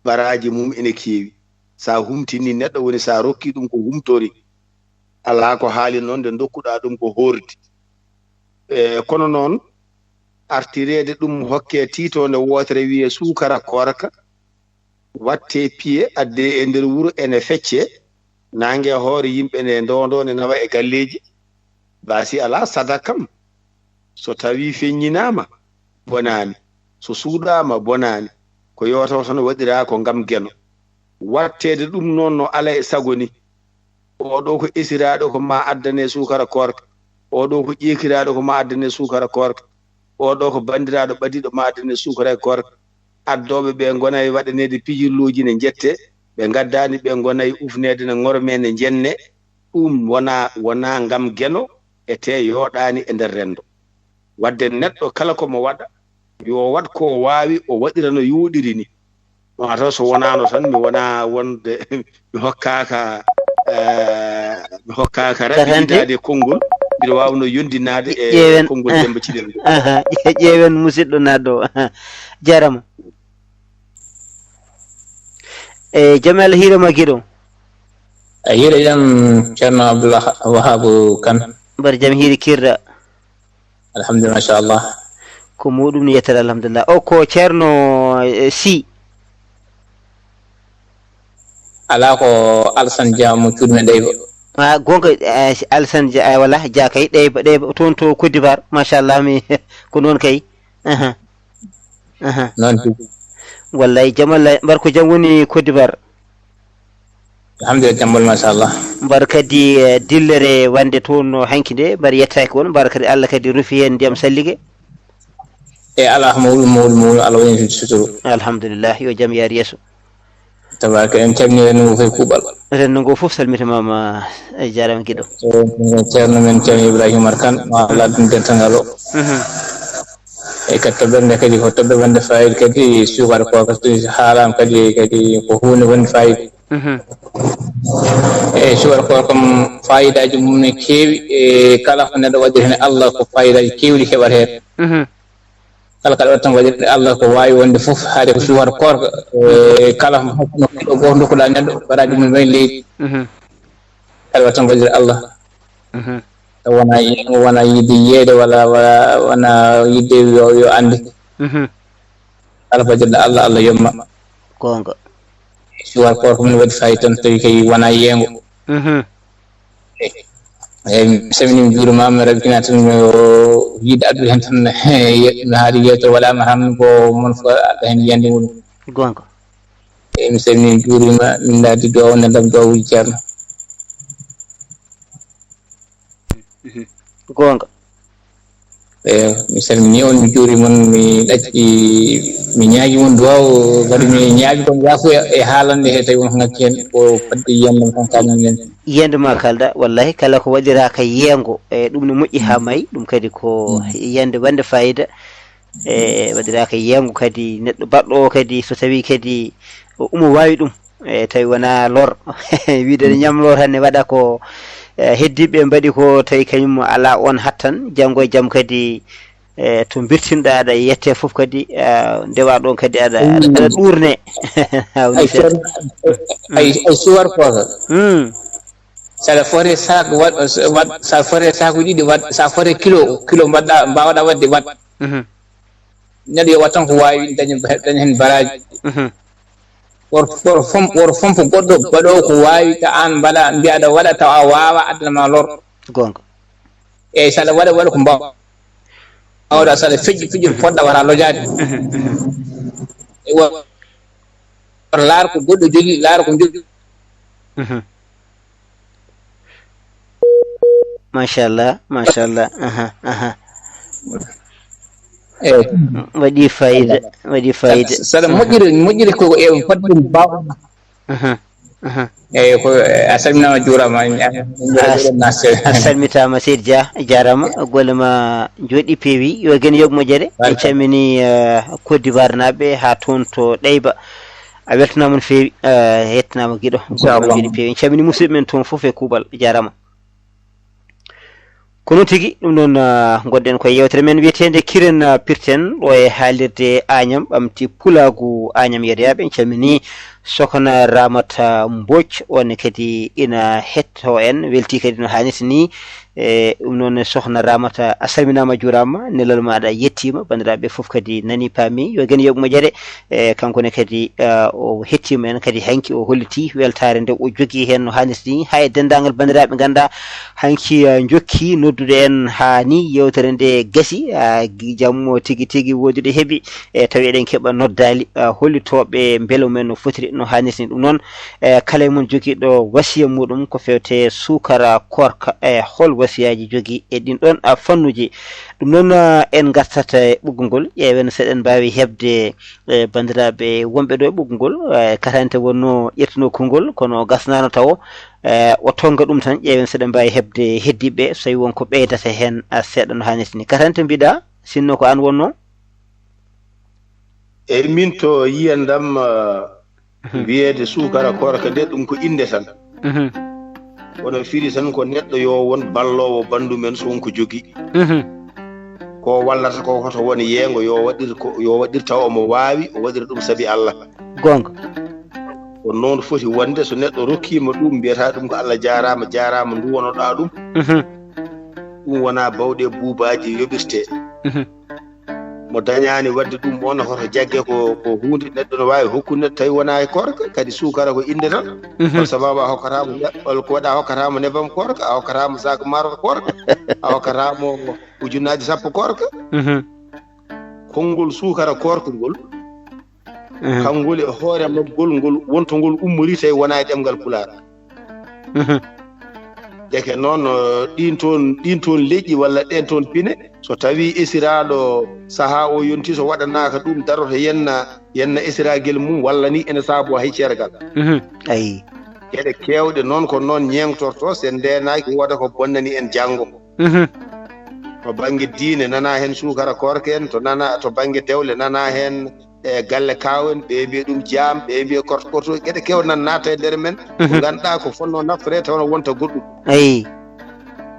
baraaji mum ene keewi. So a humtinii neɗɗo, woni so a rokkii ɗum ko humtori, alaa ko haali noon nde ndokkuɗaa ɗum ko hoorde. E, kono noon, artireede ɗum hokkee tiitoonde wootere wiyee suukara koorka, wattee piye, addee e nder wuro, ene feccee, naange e hoore yimɓe ne ndoondo, ne nawa e galleeji. Baasi alaa, sadak kam, so tawii feññinaama, bonaani. So suuɗaama, bonaani. Ko yooto tan waɗiraa ko ngam Geno. Watteede ɗum noon no alaa e sago ni. Oɗo ko esiraaɗo ko ma addane suukara koorka. Oɗo ko ƴeekiraaɗo ko ma addane suukara koorka. Oɗo ko banndiraaɗo ɓadiiɗo ma addane suukara koorka. Addooɓe ɓe ngona e waɗaneede pijirlooji ne njettee, ɓe ngaddaani ɓe ngona e ufneede ne ŋormee ne njennee. Ɗum wonaa, wonaa ngam Geno, etee yooɗaani e nder renndo. Waɗde neɗɗo kala ko mo waɗa, yo waɗ ko o waawi, o waɗira no yooɗiri ni. Maa taw so wonaano tan, mi wonaa wonde mi hokkaaka, eh, mi hokkaaka Katante? Raɓɓiɗinaade konngol, mbiɗa waawno yonndinaade e Ƴeewen, konngol eh, Demba Cilel ngol. Aha, ƴeewen musidɗo naatɗo o. Aha. Jarama. E jam Allah hiire ma giɗo. A hiire jam Ceerno Abdullah Wahabu Kan. Mbar jam hiiri kirɗa. Alhamdulillah, machallah. Ko muɗum ni yettere, alhamdulillah. O ko Ceerno, eh, Sy. Alaa, ko Alsan Dia mo cuuɗi men Ɗeyba. Ah, gonga, eh, Alsan Dia, eh, wala Dia kay Ɗeyba, Ɗeyba toon to Côte d'Ivoire. Machallah, mi ko noon kay. Aha. Aha. Noon tigi. Wallay, jam wallay. Mbar ko jam woni Côte d'Ivoire? Alhamdulillah, jam woni, machallah. Mbar kadi, eh, dillere wonde toon no hanki nde, mbar yettaaki on, mbar kadi Allah kadi rufi heen ndiyam sallige? E alaa, mawɗum, mawɗum, mawɗum, Allah waɗi heen suturu. Alhamdulillah, yo jam yaar yeeso. Tabaraka, en calminii renndo ngo fof e kuuɓal. Renndo ngo fof salmitimaama, a jaaraama giɗo. E, Ceerno men Ceerno Ibrahima Kan, ma Allah addin dental ngal o. Mhm. E kadi toɓɓere nde kadi ko toɓɓere wonde fayida kadi, suukara ko kadi haalama kadi, kadi ko hunde wonde fayida. Mhm. E suukara ko kam fayidaji mum ne keewi, e kala ko neɗɗo waɗiri hen Allah ko fayidaji kewɗi heɓata hen. Mhm. Kala kala waɗi tan waɗirde Allah ko wawi wonde fof, haade ko suukara koorka, e kala no kilo goto dokkuɗa neɗɗo, baraji mum wayi leydi. Mhm. Kala waɗi tan waɗirde Allah. Mhm. Taw wona yi-, wona yidde yiyede wala, wala, wona yidde yo, yo ande. Mhm. Kala waɗirde Allah, Allah yomma. Gonga. Suukara koorka mum waɗi fayida tan tawi kay wona yeengo. Mhm. Eyyi, mi salmini, mi juurima, mi rabbikina tan, mi yiɗi addude hen tan, mi haali yewtere waɗama tan, ko mon fof adda hen yiyande mum. Gonga. Eyyi, mi salmini, mi juurima, min daadi duwaw, neldam duwawuji ceerno. Mhm. Gonga. Eyyi, mi salmini on, mi juurima on, mi ɗacci, mi ñaagi on duwaw, kadi mi ñaagi kon yaafuya e haalande he tawi on ngakki hen ko fadde yiyande mum tan kalmi men. Yiyande ma kalɗa, wallahi kala ko waɗiraka yeengo, e ɗum ne moƴƴi ha maayi, ɗum kadi ko yiyande wonde fayida. E waɗiraka yeengo kadi neɗɗo baɗɗo o kadi so tawi kadi o umo wawi ɗum, e tawi wona lor. Wiide ne ñamlor tan ne waɗa ko, e, heddiɓe mbaɗi ko tawi kañum ala on hattan, janngo e jam kadi, e, to birtinɗa aɗa yette fof kadi, e, ndewa ɗon kadi aɗa, aɗa, aɗa ɗurne. Ay, ay, ay, suwar ko. Hmm. Saɗa foti sak waɗ, waɗ, sa foti sakuji ɗiɗi waɗ, sa foti kilo, kilo mbaɗɗa, mbawɗa waɗde waɗ. Mhm. Neɗɗo yo waɗ tan ko wawi daña, daña hen baraji. Mhm. Woto, woto fom-, woto fompo goɗɗo baɗowo ko wawi ka an mbaɗa, mbiya aɗa waɗa tawa a wawa addana ma lor. Gonga. Eyyi, saɗa waɗa, waɗa ko mbaw-, mbawɗa, saɗa feƴƴi, feƴƴi ko poɗɗa wata lojade. Mhm, mhm. E wo-, woto laar ko goɗɗo jogui, laar ko jogui. Mhm. Machallah, machallah. Aha, aha. Eyyi. Waɗi fayida, waɗi fayida. Saɗa, saɗa moƴƴiri, moƴƴiri ko e fodde mbawɗa. Aha, aha. Eyyi, ko, eh, a salminama, juurama, a, a salmitama, Seydi Dia, jarama, golle ma joɗi peewi, yo gen yog moƴƴere. En calmini, eh, Côte d'Ivoire naɓe ha toon to Ɗeyba. A weltanama no feewi, eh, hettanama giɗo. Inchallah. Golle ma joɗi peewi. En calmini musidɓe men toon foof e kuuɓal, jarama. Ko noon tigi, ɗum noon, ah, ngonɗen koye yewtere men wiyeteende Kiren, ah, Pirten, ɗo e haalirde Añam, ɓamti pulaagu Añam yeedoyaaɓe. En calmini Sokhna Ramata Mbodj, on ne kadi ina hetto en, welti kadi no haanirta ni. E ɗum noon, Sokhna Ramata, a salminaama, a juuraama, nelal maaɗa yettiima, banndiraaɓe fof kadi nani, paami, yo gen yoɓ moƴƴere. E kanko ne kadi, eh, o hettima en kadi hanki, o holliti weltare nde o jogui hen no hannirta ni. Hay e dendagal bandiraɓe ganduɗa hanki, eh, jokki noddude en ha ni yewtere nde gasi, ah, gi-, jammo tigi tigi wodude heeɓi, e tawi eɗen keeɓa noddali, ah, hollitoɓe beelo men no fotiri no hannirta ni. Ɗum noon, e kala e mon joguiɗo wasiya muɗum ko fewte sukara korka, e hol wasiyaji jogui e ɗin ɗon, ah, fannuji. Ɗum noon, ah, en gartat e ɓoggol, ƴeewen seɗen mbawi heɓde e banndiraaɓe wonɓe ɗo e ɓoggol, e katante wonno ƴettuno konngol, kono gasnaano tawo, e o tonnga ɗum tan, ƴeewen seɗen mbawi heɓde heddiɓe, so tawi wonko ɓeydata hen, a, seeɗa no hannirta ni. Katante mbiɗa, sinno ko an wonno? Eyyi, min to yiyandam, a, mhm, wiyeede suukara koorka nde, ɗum ko innde tan. Mhm. Kono firi tan ko neɗɗo yo won balloowo banndum en so won ko jogii. Mhm. Ko wallata ko hoto won yeengo, yo waɗir ko, yo waɗir tawa omo waawi, o waɗira ɗum sabi Allah. Goonga. Ko noon foti wonde, so neɗɗo rokkiima ɗum, mbiyata ɗum ko Allah jaaraama, jaaraama ndu wonoɗaa ɗum. Mhm. Ɗum wonaa bawɗe buubaaji yoɓirtee. Mhm. Mo dañaani waɗde ɗum, oon hoto jagge ko, ko huunde neɗɗo no waawi hokkude neɗɗo tawi wonaa e koorka, kadi suukara ko innde tan. Mhm. Hol sababu a hokkataa mo ne-, hol ko waɗi a hokkataa mo nebam koorka, a hokkataa mo sac maaro koorka, a hokkataa mo ujunnaaji sappo koorka? Mhm. Konngol suukara koorka ngol, mhm, kanngol e hoore maggol, ngol wonto ngol ummorii tawi wonaa e ɗemngal Pulaar. Mhm. Ndeke noon, eh, ɗiin toon, ɗiin toon leƴƴi walla ɗeen toon pine, so tawii esiraaɗo sahaa o yontii, so waɗanaaka ɗum, daroto yenna, yenna esiragel mum, walla ni ene saaboo hay ceergal. Mhm. Ayi. Geɗe keewɗe noon ko noon ñeeŋtortoo, so en ndeenaaki, wooda ko bonnani en janngo. Mhm. To bannge diine nana heen suukara koorka en, to nana, to bannge dewle nana heen e galle kaaw en, ɓe mbiya ɗum jaam, ɓe mbiya korto korto, geɗe keewɗe nan naata e nder men, ko ngannduɗaa ko fotnoo naftoree taw no wonta goɗɗum. Eyi.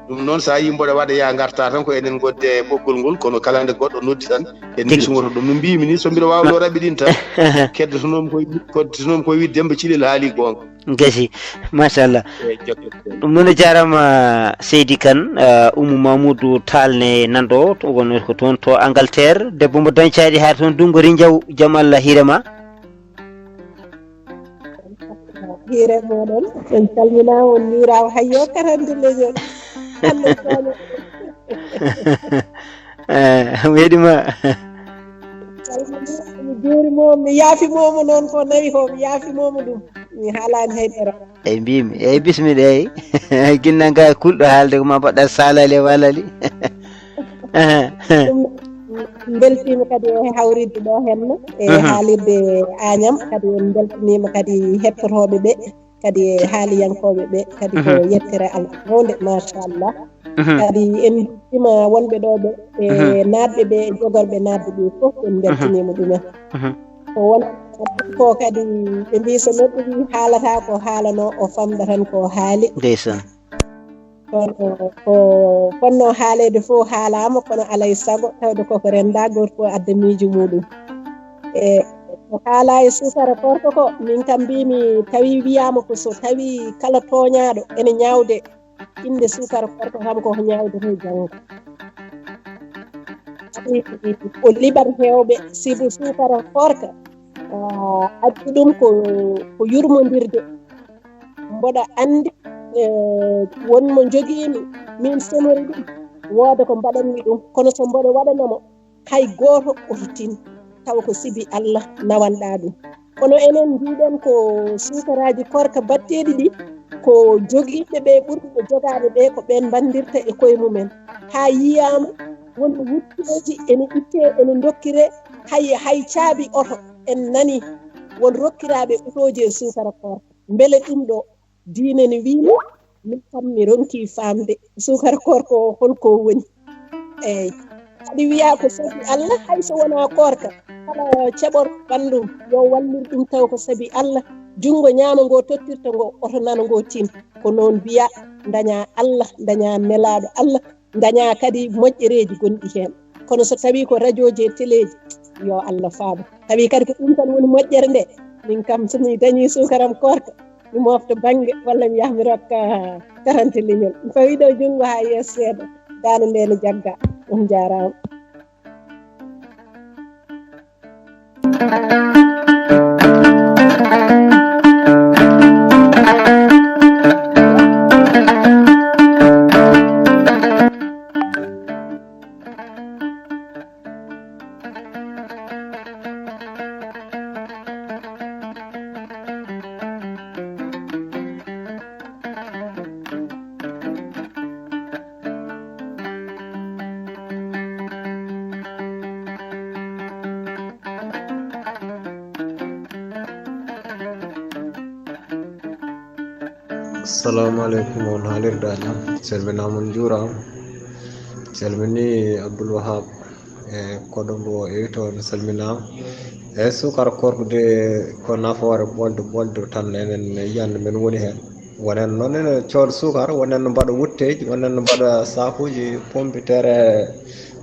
Ɗum noon, so a yii mboɗo waɗa yaa ngarta tan, ko enen ngonde e ɓoggol ngol, kono kala nde goɗɗo noddi tan, en Tigi. Bismoto ɗum. No mbiymi ni, so mbiɗo waawi ɗo raɓɓiɗin tan, keddotonoomi koye, keddotonoomi koye wiide Demba Cilel haali goonga. Gasi, machallah. Eyi, jokke. Ɗum noon, a jaaraama, seydi Kan, eh, Oumou Mamoudou Tall ne nanɗo, to woni ko toon to Angleterre. Debbo mo dañcaɗi haa toon Dungori Njaw, jam Allah hiire ma. Hiire moɗon, en calminaama, on njuuraama, hayyo karande leñol. Hannde soño. Eh, weeɗi ma. Mi juurima mo, mi yaafi momo noon ko nawi ko, mi yaafi momo ɗum. Mi haalaani hay dara. Eyi, mbimi, eyi, bismiɗe, eyi. Ginna nga kulɗo haalde ko ma mbaɗɗa salali e walali. Ɗum mbeltiima kadi e hawritde ɗo henno, e haalirde Añam, kadi en mbeltiniima kadi hettotooɓe ɓe, kadi e haaliyankooɓe ɓe, kadi ko yettere Allah mawnde, machallah. Kadi en mbeltiima wonɓe ɗo ɓe, e naatɓe ɓe, e jogorɓe naatɓe ɓe fof, en mbeltiniima ɗumen. Ko won ko kadi ɓe mbi so neɗɗo wi haalata ko haalano, o famɗa tan ko haali. Ndeysaan. Kono ko fotnoo haaleede fof haalaama, kono alaa e sago, tawde koko renndaa, gooto fof adda miijo muuɗum. E ko haalaa e suukara koorka ko, min kam mbimi, tawi wiyaama ko so tawi kala tooñaaɗo ene ñaawde innde suukara koorka kam, koko ñaawdetee janngo. O liɓat heewɓe, sibu suukara koorka, ah, addi ɗum ko, ko yurmondirde. Mboɗa anndi, eh, won mo njogiimi, min sonori ɗum, wooda ko mbaɗanmi ɗum, kono so mboɗo waɗana mo, hay gooto oto tin, tawa ko sibi Allah nawanɗaa ɗum. Kono enen mbiɗen ko suukaraaji koorka batteeɗi ɗi, ko jogiiɓe ɓe ɓurɓe jogaade ɓe, ko ɓeen mbandirta e koye mumen. Haa yiyaama won wuttooji ene ittee, ene ndokkiree, hay, hay caabi oto en nanii won rokkiraaɓe otooji e suukara koorka. Mbele ɗum ɗo diine ne wiino? Min kam mi ronki faamde suukara koorka o holko woni. Eeyi. Kadi wiya ko sabi Allah, hay so wonaa koorka, kala ceɓor ɓanndu yo wallir ɗum taw ko sabi Allah. Junngo ñaamo ngo tottirta ngo, oto nano ngo tin. Ko noon mbiya, ndaña Allah, ndaña nelaaɗo Allah, ndaña kadi moƴƴereeji gonɗi heen. Kono so tawii ko rajooji e teleeji, yo Allah faabo. Tawi kadi ko ɗum tan woni moƴƴere nde. Min kam so mi dañii suukaram koorka, mi mofta bannge walla mi yaha mi rokka karante leñol. Mi fawi ɗo junngo haa yeeso seeɗa, daande nde ne jagga. On njaaraama. Assalamu aleykum, on haalirde Añam. Calminaama, on njuuraama. Calmini Abdoul Wahab e koɗo mbo e to, on salminaama. E suukara koorka de ko nafoore ɓolde ɓolde tan enen yiyannde men woni heen. Wonen noon ene cooda suukara, wonen no mbaɗa wutteeji, wonen no mbaɗa saakuuji pompiteer,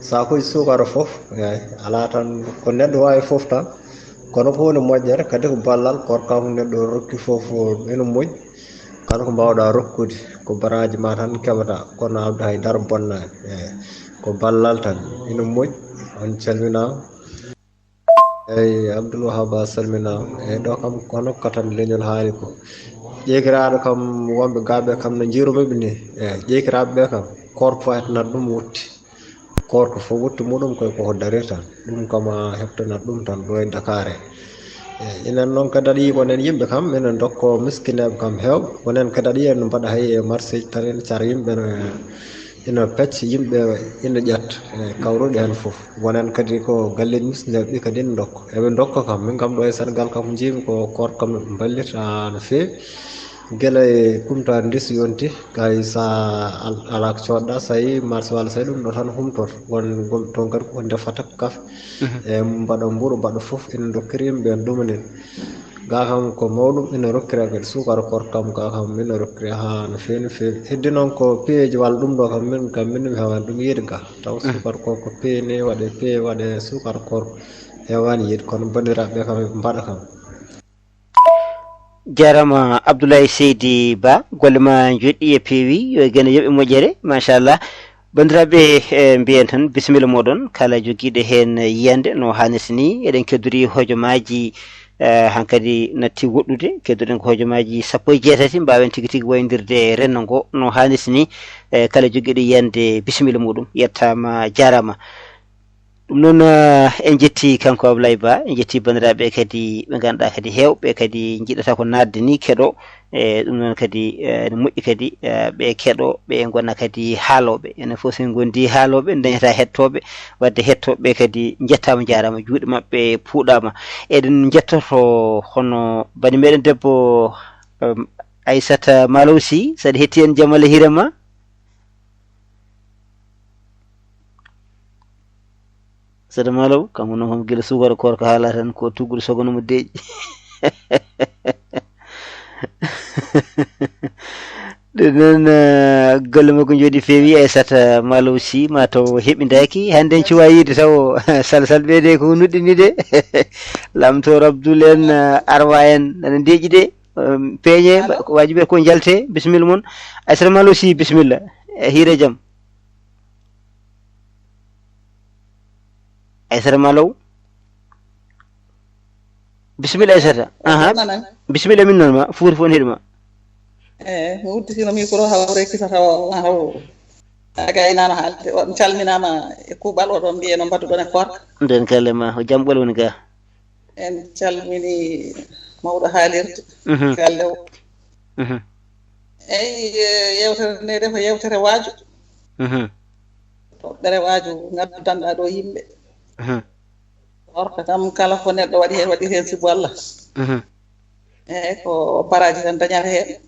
saakuuji suukara fof. Eey, alaa tan ko neɗɗo waawi fof tan. Kono ko woni moƴƴere kadi ko ballal, koorka ko neɗɗo rokki fof ene moƴƴi. Kala ko mbaawɗaa rokkude, ko baraaji ma tan keɓataa, kono aawde hay dara bonnaani. Eey, ko ballal tan, ina moƴƴi, on calminaama. Eey, Abdoul Wahab, a salminaama. Eey, ɗo kam ko hono ko tan leñol haali ko. Ƴeekiraaɗo kam, wonɓe gaa ɓe kam no njiirumiɓe ni. Eey, ƴeekiraaɓe ɓe kam, koorka fof hetanat ɗum wutte. Koorka fof wutte muɗum koye koko darirta. Ɗum kam a heftanat ɗum tan ɗo e Dakar he. Eey, enen noon kadi aɗa yiyi ko enen yimɓe kam, enen ndokko miskineeɓe kam heewɓe. Ko enen kadi aɗa yiya no mbaɗa hay e marché tan, ene cara yimɓe no ina pecca, yimɓe ina ƴetta, e kawruɗe heen fof. Wonen kadi ko galleeji musidɓe kadi ina ndokka. Eɓe ndokka kam. Min kam ɗo e Senegal kam ko njiimi ko koorka kam mballita no feewi. Gila e kumta ndis yonti, kay sa al-, ala ko coodɗa, sa yi marché walla sa yi ɗum ɗo tan humtor. Won, won toon kadi ko ndefa tak kafe. Mhm. E mbaɗa mburu, mbaɗa fof, ina dokkiri yimɓe en ɗumanin. Ga kam ko mawɗum, ina rokkira kadi suukara koor kam, ga kam ina rokkira haa no feewi, no feewi. Heddi noon ko piyeeji walla ɗum ɗo kam, min kam min mi heewaani ɗum yiide ga. Taw Mhm. suukara koor ko piye ni waɗe piye, waɗe suukara koor heewaani yiide, kono banndiraaɓe kam eɓe mbaɗa kam. Jarama Abdoulaye Seydi Ba, golle ma njoɗɗi e peewi, yo gene yoɓe moƴƴere, machallah. Banndiraaɓe, e mbiyen tan bisimilla moɗon, kala jogiiɗo heen yiyande no haanirta ni, eɗen keddori hojomaaji, e, hankadi natti woɗɗude, keddoɗen ko hojomaaji sappo e jeetati, mbaawen tigi tigi wayndirde renndo ngo no haanirta ni, e, kala jogiiɗo yiyande bisimilla muɗum, yettaama, jaaraama. Ɗum noon, eh, en njetti kanko Ablaye Ba, en njetti banndiraaɓe kadi ɓe ngannduɗaa kadi heewɓe kadi njiɗata ko naatde ni keɗo, e ɗum noon kadi, eh, ene moƴƴi kadi, eh, ɓe keɗo, ɓe ngona kadi haalooɓe. Enen fof so en ngondi haalooɓe, en dañata hettooɓe, wadde hettooɓe kadi njettaama, njaaraama, juuɗe maɓɓe puuɗaama. Eɗen njettoto hono bani meɗen debbo, em, Aissata Malow Sy, saɗa hetti en Jamala Hirema. Sede Malaw, kanko noon kam gila suukara koor ko haala tan ko tuggude sogono mo deeƴi. Ɗum noon, eh, golle makko njooɗi feewi, Aissata Malaw Sy, ma taw heɓindaaki. Hannde en cuwa yiide taw salsal ɓe de ko nuɗɗini de. Lamtoor Abdoul en, eh, Arwa en, nana ndeeƴi de. Em, peeñe, Allo? Ko waajibi ko njalte, bisimilla mon. Aissata Malaw Sy, bisimilla. E hiire jam. Aissata Malaw. Bisimilla Aissata. Aha. Nanam. Bisimilla min noon ma, fuuti fof ne heɗi ma. Eh, mi udditino micro hawre kisata o, ma haw. Aga inama haalde, on calminama e kuuɓal oɗon mbiye no mbaɗuɗon e koorka. Nden kale ma, o jam ɓol woni ga. En calmini mawɗo haalirde. Mhm. Galle o. Mhm. Eyi, eh, yewtere nde de ko yewtere waaju. Mhm. Toɓɓere waaju ngaddanɗa ɗo yimɓe. Mhm. Koorka kam kala ko neɗɗo waɗi heen, waɗi heen sibu Allah. Mhm. Eyi, ko baraaji tan dañata heen.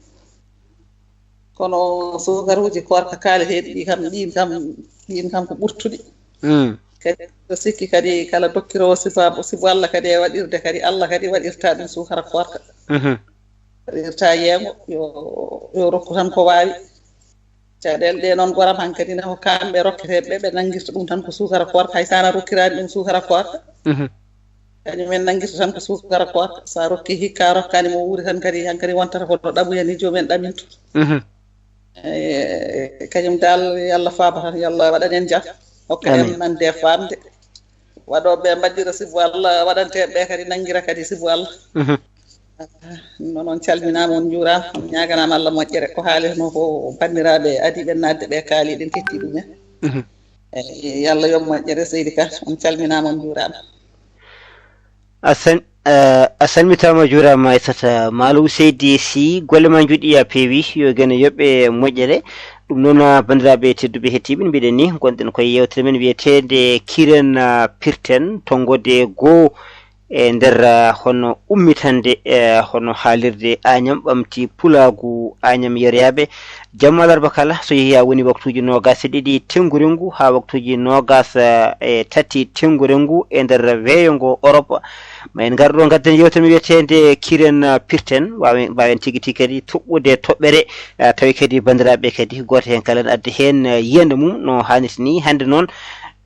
Kono suukaruuji koorka kaaleteeɗi ɗi kam, ɗiin kam, ɗiin kam ko ɓurtuɗi. Mm. Kadi mbiɗo sikki kadi kala dokkiroowo sifa-, sibu Allah kadi e waɗirde kadi, Allah kadi waɗirta ɗum suukara koorka. Mhm. Waɗirta yeengo, yo, yo rokku tan ko waawi. Caɗeele ɗe noon goram hankadi ne ko kamɓe rokketeeɓe ɓe, ɓe nanngirta ɗum tan ko suukara koorka, hay so a rokkiraani ɗum suukara koorka. Mhm. Kañum en nanngirta tan ko suukara koorka. So a rokki hikka, a rokkaani mo wuuri tan kadi, hankadi wontata ko ɗo ɗaɓuyani joom en ɗaminto. Mhm. Eh, kañum daal, yo Allah faabo tan, yo Allah waɗan en jam. Hokka en Amin. Nande e faamde. Waɗooɓe mbaɗira sibu Allah, waɗanteeɓe ɓe kadi nanngira kadi sibu Allah. Mhm. Noon on calminaama, on njuuraama, on ñaaganaama Allah moƴƴere. Ko haaletnoo ko banndiraaɓe adiiɓe naatde ɓe kaali, eɗen ketti ɗum en. Mhm. Eyi, yo Allah yoɓ moƴƴere, Seydi Ka, on calminaama, on njuuraama. A san-, eh, a salmitaama, a juuraama, Aissata Malow Seydi Sy, golle ma njuɗi, a peewi, yo gene yoɓe moƴƴere. Ɗum noon, ah, banndiraaɓe tedduɓe hettiiɓe, no mbiɗen ni, ngonɗen koye yewtere men wiyeteende Kiren, ah, Pirten, tonngode goo e nder, ah, hono ummitande, eh, hono haalirde Añam ɓamti pulaagu Añam yeroyaaɓe. Jamma alarba kala, so yehii haa woni waktuuji noogaas e ɗiɗi teŋngurengu haa waktuuji noogaas, eh, e tati teŋngurengu e nder weeyo ngo Orop. Ma en ngar ɗo, ngadden yewtere men wiyeteende Kiren, eh, Pirten. Waawen, mbaawen tigi tigi kadi toɓɓude toɓɓere, eh, tawi kadi banndiraaɓe kadi gooto heen kala ne addi heen, eh, yiyannde mum no haanirta ni. Hannde noon,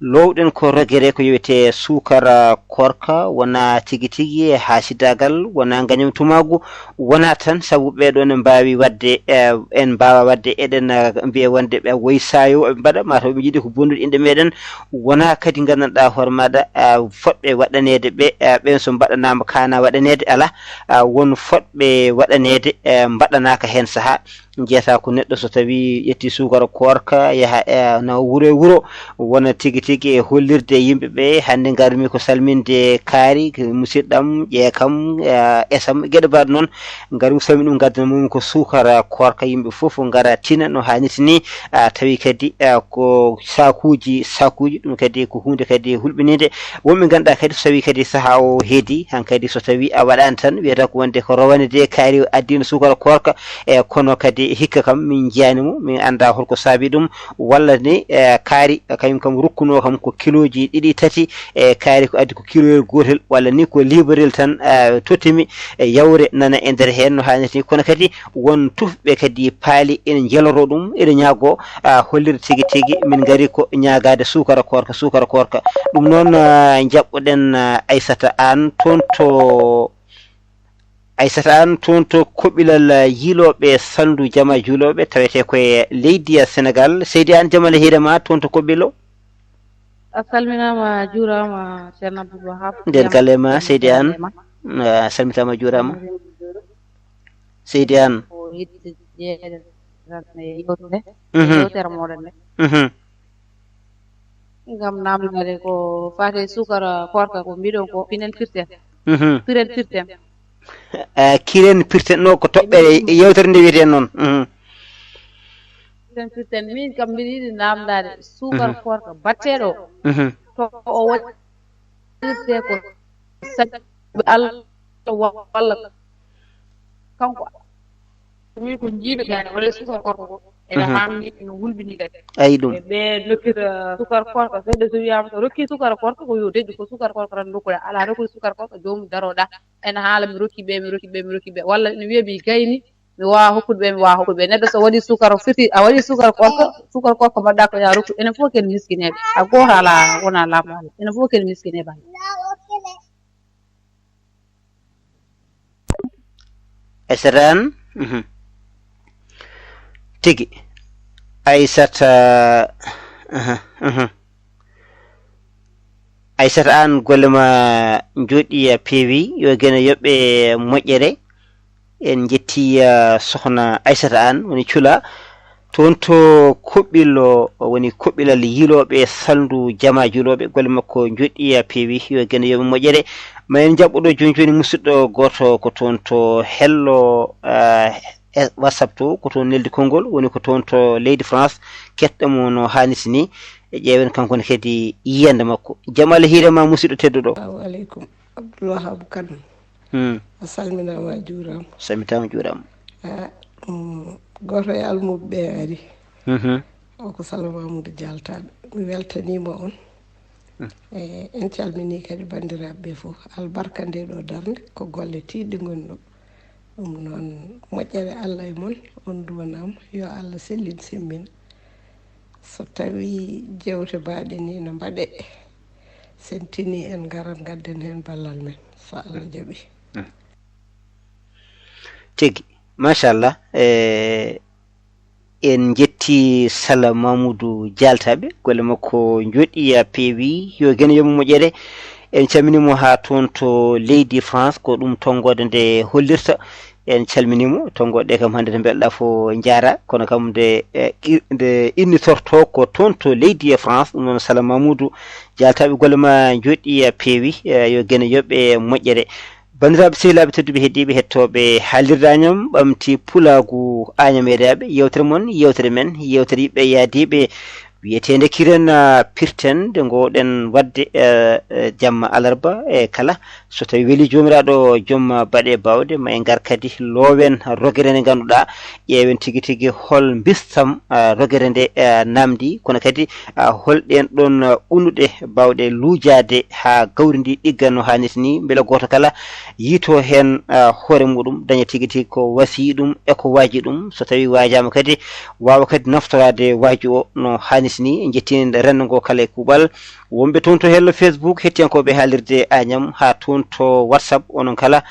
loowɗen ko rogere ko yowetee suukara koorka, wonaa tigi tigi e haasidaagal, wonaa ngañam tumaagu, wonaa tan sabu ɓee ɗoo ne mbaawi waɗde, eh, en mbaawa waɗde, eɗen, eh, mbiya wonde ɓe woyi saayo ɓe mbaɗa, maa taw ɓe njiɗi ko bonnude inɗe meɗen, wonaa kadi nganndanɗaa hoore maaɗa, eh, fotɓe waɗaneede ɓe, eh, ɓeen so mbaɗanaama kaana waɗaneede alaa, eh, won fotɓe waɗaneede, eh, mbaɗanaaka heen sahaa. Jeetaa ko neɗɗo so tawii ƴetti suukara koorka, yaha, eh, nawa wuro e wuro, wona tigi tigi e hollirde yimɓe ɓe. Hannde ngarmi ko salminde kaari, ko musidɗam, ƴeekam, eh, esam, geɗe mbaɗ noon. Ngarmi salminde ɗum, ngaddana mum ko suukara koorka, yimɓe fof ngara tina no haanirta ni. Ah, tawi kadi, ah, ko sakuuji, sakuuji, ɗum kadi ko huunde kadi hulɓiniinde. Wonɓe ngannduɗaa kadi so tawii kadi sahaa o heedi, hankadi so tawii a waɗaani tan, wiyata ko wonde ko rowane de kaari o addiino suukara koorka, e kono kadi hikka kam min njiyaani mo, min anndaa holko saabi ɗum, walla ni, e, kaari kañum kam rukkunoo kam ko kilooji ɗiɗi, tati, e kaari ko addi ko kiloyel gootel, walla ni ko liibarel tan, e, tottimi, e, yawre nana e nder heen no haanirta ni. Kono kadi won tufɓe kadi paali ene njeloroo ɗum, ene ñaagoo, a, hollirde tigi tigi min ngari ko ñaagaade suukara koorka, suukara koorka. Ɗum noon, a, njaɓɓoɗen, a, Aysata Aan toon to, Aysata Aan toon to Koɓilal, a, yilooɓe salndu jama juulooɓe tawetee ko e leydi, a, Senegaal. Seydi Aan, jam Allah hiire ma toon to Koɓilo. A salminaama, a juuraama, Ceerno Abdul Wahab. Nden kala e ma, Seydi Aan. A salmitaama, a juuraama. Seydi Aan. Ko yettude jeeɗe tan e yewtere, mhm, yewtere mooɗon nde. Mhm. Ngam naamndaade ko faati e suukara koorka ko mbiɗon ko pinen pirten. Mhm. Piren pirten. Eh, kiren pirten no ko toɓɓere yewtere nde wiyeten noon. Mhm. Piren pirten, min kam mbiɗa yiɗi naamndaade suukara, mhm, koorka batteeɗo o. Mhm. To o waɗirte ko sabi Allah walla kanko. Min ko njiiɓe kadi wala suukara koorka ko ene, mhm, haamni, ene hulɓini kadi. Ayi ɗum. E ɓe dokkita suukara koorka, seeɗa so wiyaama so rokki suukara koorka ko yo deƴƴu, ko suukara koorka tan dokkuɗa, alaa rokkude suukara koorka joomum daroɗa. Ene haala mi rokki ɓe, mi rokki ɓe, mi rokki ɓe. Walla ene wiya mi gayni, mi waawa hokkude ɓe, mi waawa hokkude ɓe. Neɗɗo so waɗi suukara firti, a waɗi suukara koorka, suukara koorka mbaɗɗa ko ya rokku. Enen fof ken miskineeɓe. A gooto alaa, wona laamu Allah. Enen fof ken miskineeɓe. Aysata Aan, mhm. Tigi. Aysata, aha, aha. Aysata Aan, golle ma njooɗii, a peewi, yo geno yoɓ e moƴƴere. En njetti, ah, sokhna Aysata Aan, woni Cula. Toon to Koɓɓilo, woni Koɓɓilal yilooɓe salndu jama juulooɓe, golle makko njooɗii, a peewi, yo geno yoɓ e moƴƴere. Ma en njaɓɓo ɗo jooni jooni musidɗo gooto ko toon to Hello, ah, e WhatsApp to, ko toon neldi konngol, woni ko toon to leydi France, keɗɗo mo no haanirta ni, e ƴeewen kankone kadi yiyannde makko. Jam Allah hiire ma musidɗo tedduɗo. Assalamu aleykum. Abdoul Wahab Kane. Hmm. A salminaama, a juuraama. Salmitaama, juuraama. Ah, mm, gooto e almuɓe ɓe ari. Mhm. O ko Sala Mamoudou Dialtaɓe. Mi weltaniima on. Hmm. E, en calminii kadi banndiraaɓe ɓe fof. Albarka nde ɗo darnde, ko golle tiiɗɗe ngoni ɗo. Ɗum noon, moƴƴere Allah e mon, on duwanaama, yo Allah sellin semmina. So tawii jeewte mbaaɗe nii no mbaɗee, so en tinii en ngarat ngadden heen ballal men, so Allah jaɓii. Mm. Tigi, machallah, e, en njetti Sala Mamoudou Dialtaɓe, golle makko njooɗii, a peewi, yo geno yoɓ e moƴƴere. En calminii mo haa toon to leydi France, ko ɗum tonngoode nde hollirta. En calminii mo, tonngooɗe ɗe kam hannde to mbeɗa fof njaara, kono kam nde, e, i-, nde innitorto ko toon to leydi e France, ɗum noon Sala Mamoudou Dialtaɓe, golle ma njooɗii, a peewi, e, yo geno yoɓ e moƴƴere. Banndiraaɓe sehilaaɓe tedduɓe heɗiiɓe heɗtooɓe haalirde Añam, ɓamti pulaagu Añam e rewɓe, yeewtere mon, yeewtere men, yeewtere yiɓɓe yaadiiɓe, wiyeteende Kiren, ah, Pirten, nde ngoowɗen waɗde, eh, eh, jamma alarba e kala. So tawii welii Joomiraaɗo, joom baɗe baawɗe, ma en ngar kadi loowen rogere nde ngannduɗaa, ƴeewen tigi tigi hol mbistam, ah, rogere nde, ah, namdi, kono kadi, ah, hol ɗeen ɗoon, ah, unuɗe baawɗe luujaade haa gawri ndi ɗigga no haanirta ni, mbele gooto kala yiytoo heen, ah, hoore muɗum, daña tigi tigi ko wasiyii ɗum e ko waajii ɗum. So tawii waajaama kadi, waawa kadi naftoraade waaju o no haanirta ni. En njettii renndo ngo kala e kuuɓal. Wonɓe toon to hello Facebook, hettiyankooɓe haalirde Añam, haa toon to WhatsApp, onon kala,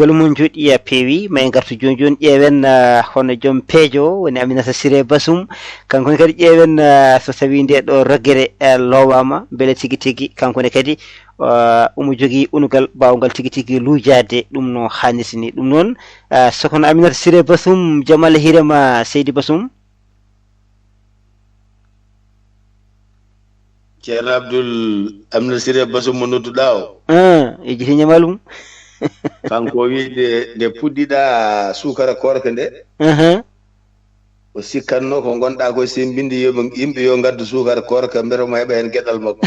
Golle mum njoɗɗi a peewi, ma en ngartu jooni jooni ƴeewen, ah, hono joom peejo o woni Aminata Siré Basum. Kanko ne kadi ƴeewen, ah, so tawii nde ɗo roggere, ah, loowaama, mbele tigi tigi kanko ne kadi, ah, omo jogii unugal baawngal tigi tigi luujaade ɗum no haanirta ni. Ɗum noon, ah, so kono Aminata Siré Basum, jam Allah hiire ma seydi Basum. Ceerno Abdul, Amina Siré Basu mo nodduɗaa o. Ah, e jiti ñamal mum. Kanko o wi nde, nde puɗɗiɗaa suukara koorka nde, Aha. o sikkatno ko ngonɗaa koye sembinde, yo ɓe, yimɓe yo ngaddu suukara koorka, mbete omo heɓa heen geɗal makko.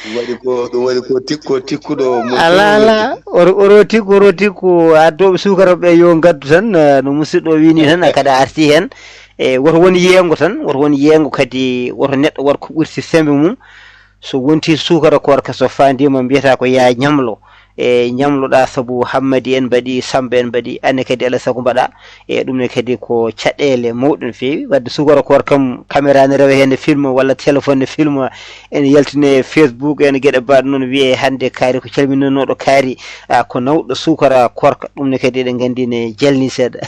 Ɗum waɗi ko, ɗum waɗi ko tikko, tikkuɗo mo Ala, ala. Oro, oro tikku, oro tikku. Addooɓe suukara ɓe yo ngaddu tan, eh, no musidɗo o wini tan, kadi a arti heen. E woto won yeengo tan, woto won yeengo kadi, woto neɗɗo waɗ ko ɓurti sembe mum. So wonti suukara koorka, so faandiima, mbiyata ko yaa ñamlo. E ñamloɗaa sabu Hammadi en mbaɗi, Samba en mbaɗi, aan ne kadi alaa sago mbaɗaa. E ɗum ne kadi ko caɗeele mawɗe no feewi. Wadde suukara koorka kam, caméra ne rewa heen ne filma, walla téléphone ne filma, ene yaltine Facebook, ene geɗe mbaɗe noon, wiyee hannde kaari ko calminanooɗo kaari, ah, ko nawɗo suukara koorka. Ɗum ne kadi eɗen nganndi ne jalni seeɗa.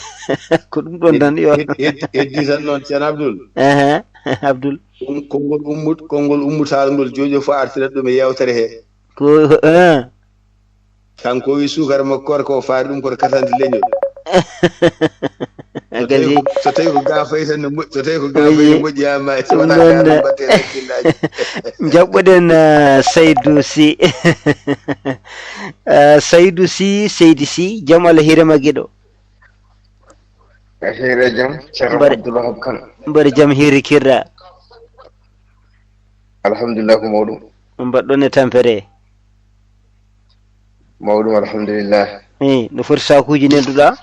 Ko ɗum ɗoon tan, yo. Hed-, hed-, heddi tan noon, Ceerno Abdul. Aha, Abdul. Kon-, konngol ummut-, konngol ummutaal ngol, joojo fof artirat ɗum e yeewtere he. Ko, ah. Kanko o wi suukara makko koorka o faari ɗum koto katante leñol. So tawi ko, so tawi ko ga fayi tan ne moƴ-, so tawi ko ga fayi ne moƴƴi ha maayi, so wonaa ga tan mbaɗte hakkillaaji. Njaɓɓoɗen, ah, Saydou Sy. Ah, Saydou Sy, Seydi Sy, jam Allah hiire ma giɗo. A hiire jam, Ceerno Abdoul Wahab Kane. Mbaɗa jam hiiri kirɗa. Alhamdulillah, ko mawɗum. Mbaɗɗon e tampere. Mawɗum, alhamdulillah. Eyi, no foti sakuuji nelduɗa?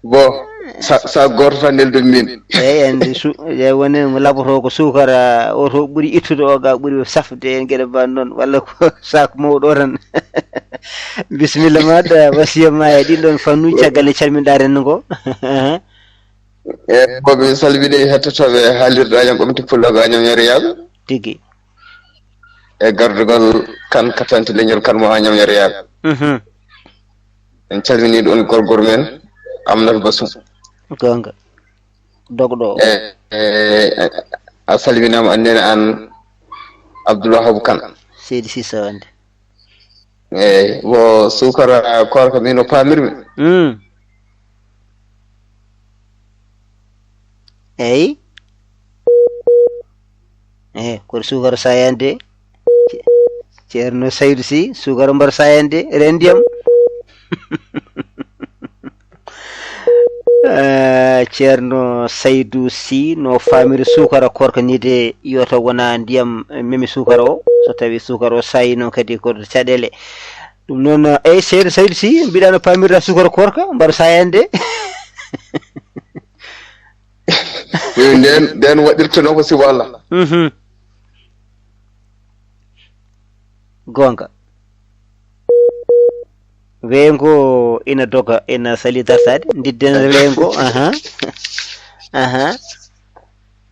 Bon, sa, sa gooto tan neldumi min. Eyi, anndi su-, eyi, woni mo laboto ko suukara o to ɓuri ittude o ga ɓuri safde en geɗe mbaɗ noon, walla ko sac mawɗo o tan. Bisimilla maɗa, wasiya ma e ɗin ɗon fannu, caggal nde calminɗa renndo ngo. E, ko min salmini hettotooɓe haalirde Añam Ɓamti Pullo ko Añam Ñoore Yaaɓe. Tigi. E gardugol kan katante leñol kan mo Añam Ñoore Yaaɓe. Mhm. En calmini ɗon gorgor men, Amnat Basum. Goonga. Dogɗo o. E, e, a salminaama, an nene an Abdoul Wahab Kane. Seydi Sisa wonde. Eyi, wo suukara koorka min no paamirmi. Mm. Eyi. Eyi, kono suukara saayande. Ce-, Ceerno Saydu Si, suukara mbar saayande, reen ndiyam. Eh, Ceerno Saydu Si, no faamiri suukara koorka ni de, yo taw wona ndiyam memi suukara o. So tawi suukara o saayi noon kadi ko caɗeele. Ɗum noon, eh, Ceerno Saydu Si, mbiɗa no paamirɗa suukara koorka, mbar saayande. Nden, nden waɗirta noon ko sibo Allah. Mhm. Goonga. Weeyo ngo ina doga, ina salii dartaade. Ndidden weeyo ngo, aha. Aha.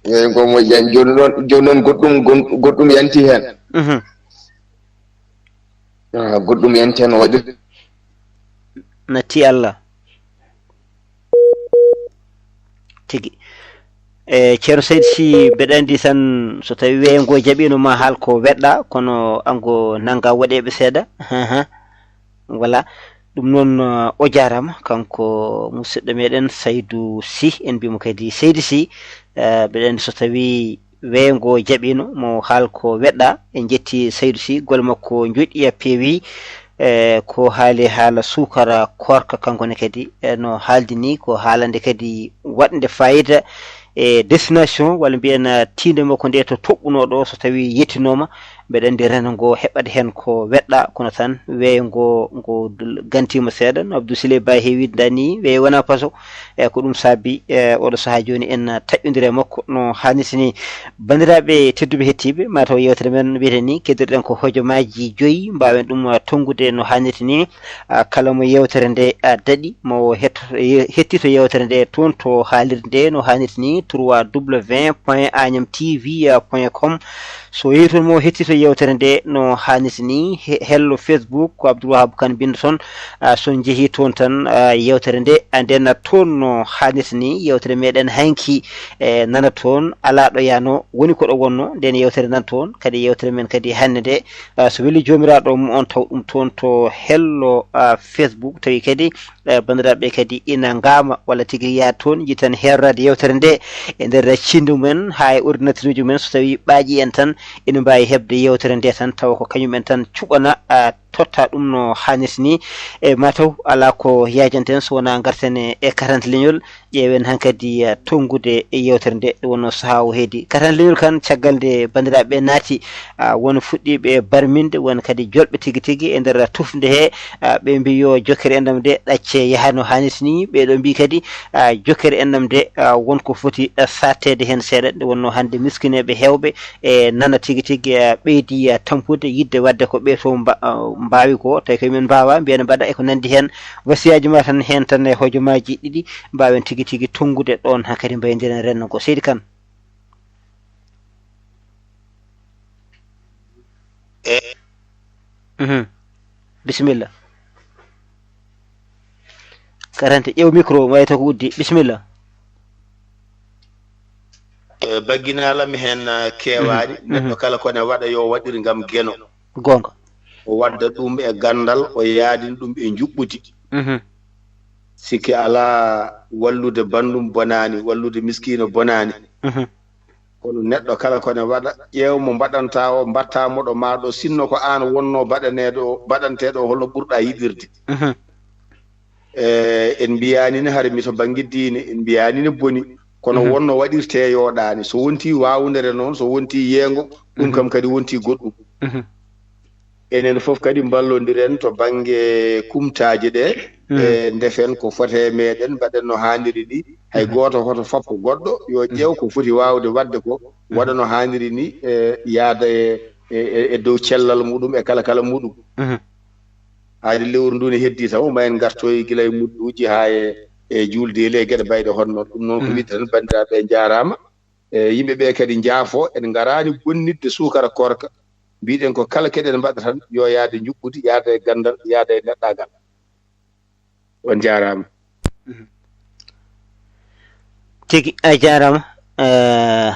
Weeyo ngo moƴƴaani. Jooni noon, jooni noon goɗɗum, gon-, goɗɗum yanti heen. Mhm. Ah, goɗɗum yanti heen waɗi. Natti Allah. Tigi. E, Ceerno Saydu Si, mbeɗa anndi tan so tawii weeyo ngo jaɓiino ma haal ko weɗɗa, kono ango nannga waɗeeɓe seeɗa. Ahan. Voilà. Ɗum noon, o jaaraama, kanko musidɗo meɗen Saydu Si, en mbiyamo kadi Seydi Si. Eh, mbeɗa anndi so tawii weeyo ngo jaɓiino mo haal ko weɗɗa. En njetti Saydu Si, golle makko njoɗɗi a peewi. Eh, ko haali haala suukara koorka kanko ne kadi, eh, no haaldi ni, ko haalande kadi waɗnde fayida e destination, walla mbiyen, eh, tiinde makko nde to toɓɓunoo ɗo, so tawii yettinooma, Mbeɗa anndi renndo ngo heɓat heen ko weɗɗa, kono tan weeyo ngo, ngo gantiima seeɗa, no Abdou Siley Ba heewi dani, weeyo wonaa paso. E ko ɗum saabi, e oɗo sahaa jooni en taƴƴondira e makko no haanirta ni. Banndiraaɓe tedduɓe hettiiɓe, mataw yeewtere men wiyete ni, keddirɗen ko hojomaaji joyi, mbaawen ɗum tonngude no haanirta ni. Ah, kala mo yeewtere nde, ah, daɗi, mo het-, ye-, hettito yeewtere nde toon to haalirde nde no haanirta ni, trois W point agnam T V point com. So yehi toon mo hettito yeewtere nde no haanirta ni, he-, hello Facebook, ko Abdoul Wahab Kane binnda toon. Ah, so on njehii toon tan, ah, yeewtere nde, ah, nde nat toon no haanirta ni. Yeewtere meɗen hanki, e nana toon, alaa ɗo yaano, woni ko ɗo wonno, nden yeewtere nan toon. Kadi yeewtere men kadi hannde nde, ah, so weli Joomiraaɗo mo on taw ɗum toon to hello, ah, Facebook, tawi kadi, eh, banndiraaɓe kadi ina ngaama walla tigi yaa toon, njiitan heeroraade yeewtere nde e nder cinndu men haa e ordinateur uji men, so tawii ɓaaƴii en tan, ina mbaawi heɓde yeewtere nde tan, tawa ko kañum en tan cuɓana, ah, totta ɗum no haanirta ni. E mataw alaa ko yaajanten so wonaa ngarten e, e karante leñol, ƴeewen hankadi, eh, tonngude e yeewtere nde, wonno sahaa o heedi. Karante leñol kan, caggal nde banndiraaɓe naati, ah, won fuɗɗiiɓe barminde, won kadi jolɓe tigi tigi e nder tufnde he, ah, ɓe mbi yo jokkere enɗam nde ɗacce yaha no haanirta ni. Ɓeeɗo mbi kadi, ah, jokkere enɗam nde, ah, won ko foti, ah, saatteede heen seeɗa, nde wonno hannde miskineeɓe heewɓe e nana tigi tigi, eh, ɓeydi, eh, tampude, yiɗde waɗde ko ɓee to mba-, eh, mbaawi ko, tawi koye men mbaawaa, mbiyen mbaɗa e ko nanndi heen. Wasiyaaji ma tan heen tan e hojomaaji ɗiɗi, mbaawen tigi tigi tonngude ɗoon, hankadi mbayndiren renndo ngo. Seydi Kane. E Mhm. Bisimilla. Karante, ƴeew micro, wayata ko uddi. Bisimilla. E, bagginaala mi heen, ah, keewaaɗi. Mhm, mhm. Neɗɗo kala ko ne waɗa, yo waɗir ngam geno. Goonga. O wadda ɗum e ganndal, o yaadin ɗum e njuɓɓudi. Mhm. Sikke alaa, wallude banndum bonaani, wallude miskiino bonaani. Mhm. Kono neɗɗo kala ko ne waɗa, ƴeew mo mbaɗanta o, mbaɗta mo ɗo maa ɗo, sinno ko aan wonno baɗaneeɗo o, baɗanteeɗo o, holno ɓurɗa yiɗirde. Mhm. E, en mbiyaani ne hari mi to bannge diine, en mbiyaani ne boni, kono Mhm. wonno waɗirtee yooɗaani. So wontii waawndere noon, so wontii yeengo, ɗum Mhm. kam kadi wontii goɗɗum. Mhm. Enen fof kadi mballondiren to bannge kumtaaje ɗe, Mhm. e ndefen ko foti e meɗen, mbaɗen no haaniri ni. Hay Mhm. gooto hoto fappo goɗɗo, yo Mhm. ƴeew ko foti waawde waɗde ko, Mhm. waɗa no haaniri ni, e yaada e, e, e, e dow cellal muɗum e kala kala muɗum. Mhm. Haade lewru ndu ne heddii taw, ma en ngartoy gila e mudduuji haa e, e juuldeeli e geɗe bayɗe hono noon. Ɗum noon ko Mhm. wiɗde tan, banndiraaɓe, njaaraama. E yimɓe ɓe kadi njaafo, en ngaraani bonnitde suukara koorka. Mbiɗen ko kala keɗen mbaɗa tan, yo yaade njuɓɓudi, yaada e ganndal, yaada e neɗɗaagal. On njaaraama. Tigi, a jaaraama. Eh,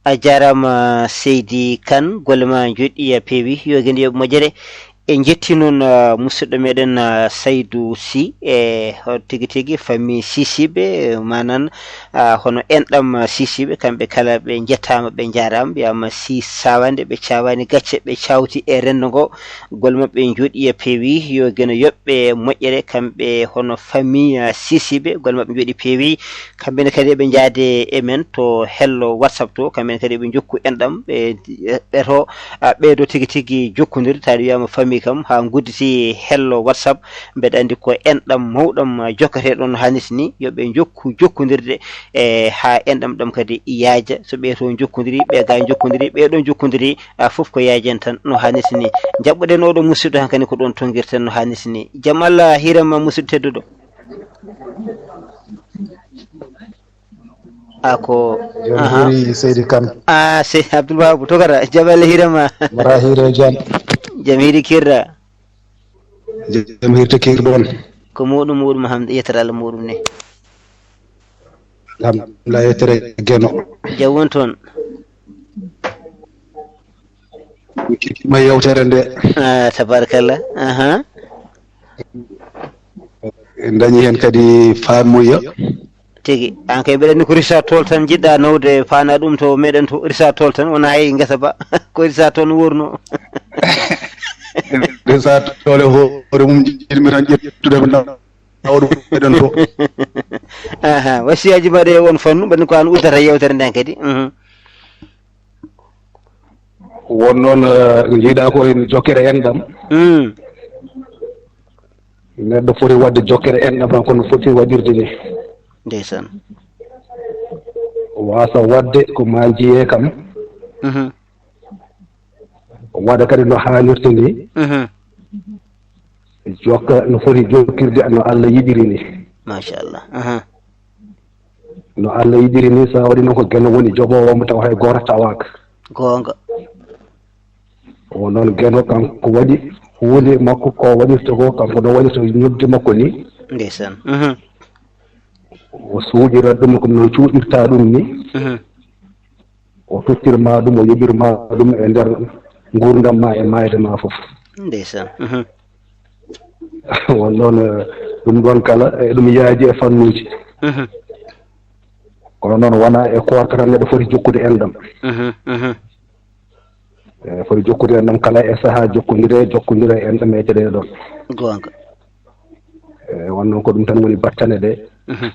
a jaaraama, Seydi Kane, golle ma njoɗɗi, a peewi, yo gende yoɓ moƴƴere. En njetti noon, eh, musidɗo meɗen, eh, Saydu Sy, e ho-, tigi tigi famille Sisiɓe, eh, manan, ah, hono enɗam, ah, Sisiɓe, kamɓe kala ɓe njettaama, ɓe njaaraama, wiyaama si sawande, ɓe cawaani gacce, ɓe cawti e renndo ngo. Golle maɓɓe njooɗi e peewi, yo geno yoɓɓe moƴƴere, kamɓe hono famille, ah, Sisiɓe, golle maɓɓe njooɗi peewi. Kamɓe ne kadi eɓe njaade e men to hello WhatsApp to, kamɓe ne kadi eɓe njokku enɗam, ɓe, ɓe to, ah, ɓeydo tigi tigi jokkondirde, tawi wiyaama famille kam, haa ngudditi hello WhatsApp, mbeɗa anndi ko enɗam mawɗam, ah, jokkatee ɗoon haa nisi ni, yo ɓe njokku jokkondirde, e haa enɗam ɗam kadi yaaja. So ɓee to njokkondiri, ɓee gaa njokkondiri, ɓee ɗoo njokkondiri, ah, fof ko yaajen tan no haa nisi ni. Njaɓɓuɗen oɗo musidɗo hankadi ko ɗoon tonngirten no haa nisi ni. Jam Allah hiiran ma musidɗo tedduɗo. A ko, aha. Jam hiiri Seydi Kane. Ah, Sey Abdoul Wahab, tokara, jam Allah hiiran ma. Mbaɗa hiire jam. Jam hiiri kirra. Jam hiirde kirɗon. Ko muɗum, muɗum, hamd-, yettere Allah muɗum ne. Alhamdulillah, yettere geno. Jam won toon. Mi kettima yewtere nde. Ah, tabarakallah. Aha. En dañi heen kadi faamuya. Tigi. Aan kay mbeɗa anndi ko Richard Toll tan njiɗɗa nawde, faana ɗum to meɗen to Richard Toll tan, wona hay ngesa ba. Ko Richard Toll wurno. Richard Toll e hoore mum njiɗmi tan ƴettude mo nawa ɗum meɗen to. Aha, wasiyaaji mbaɗe e on fannu, mbaɗen ko aan uddata yewtere nden kadi. Mhm. Won noon, eh, njiiɗaa ko en jokkere enɗam. Mm. Neɗɗo foti waɗde jokkere enɗam tan, kono foti waɗirde ni. Ndeysaan. Waasa waɗde ko maa njiyee kam. Mhm. Waɗa kadi no haanirta ni. Mhm. Jokka no foti jokkirde no Allah yiɗiri ni. Machallah. Aha. No Allah yiɗiri ni, so a waɗi noon ko Geno woni jogoowo mo taw hay gooto tawaaka. Goonga. O noon Geno kanko waɗi huunde makko ko waɗirta ko, kanko no waɗirta ñobdi makko ni. Ndeysaan. Mhm. O suuƴira ɗum ko no cuuɗirta ɗum ni. Mhm. O tottirma ɗum, o yoɓirma ɗum e nder nguurndam ma e maayde ma fof. Ndeysaan. Mhm. Won noon, eh, ɗum ɗoon kala, eh, ɗum yaaji e fannuuji. Mhm. Kono noon wonaa e koorka tan neɗɗo foti jokkude enɗam. Mhm, mhm. Eh, foti jokkude enɗam kala e sahaa, jokkondire, jokkondire enɗam e caɗeele ɗoon. Goonga. Eh, won noon ko ɗum tan woni battane ɗe. Mhm.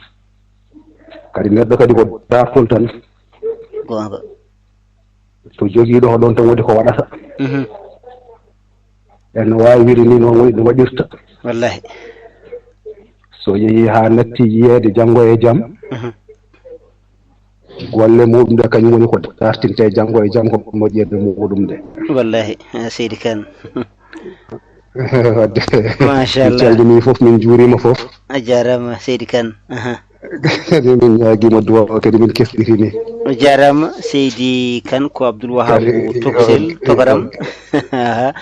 Kadi neɗɗo kadi ko daartol tan. Goonga. To jogiiɗo ko ɗoon tan woni ko waɗata. Mhm. En no waawi wiide ni noon woni no waɗirta. Wallahi. So yehii haa natti yiyeede janngo e jam, mhm, golle muɗum ɗe kañum woni ko dartinte janngo e jam ko moƴƴere muɗum ɗe. Wallahi, eh, seydi Kane. Wadde, machallah, min calminii fof, min njuuriima fof. A jaaraama, seydi Kane. Aha. Kadi min ñaagiima duwaaw, kadi min kesɗitini. O jaaraama, seydi Kane, ko Abdoul Wahab Tokosel, Tokaram. Aha.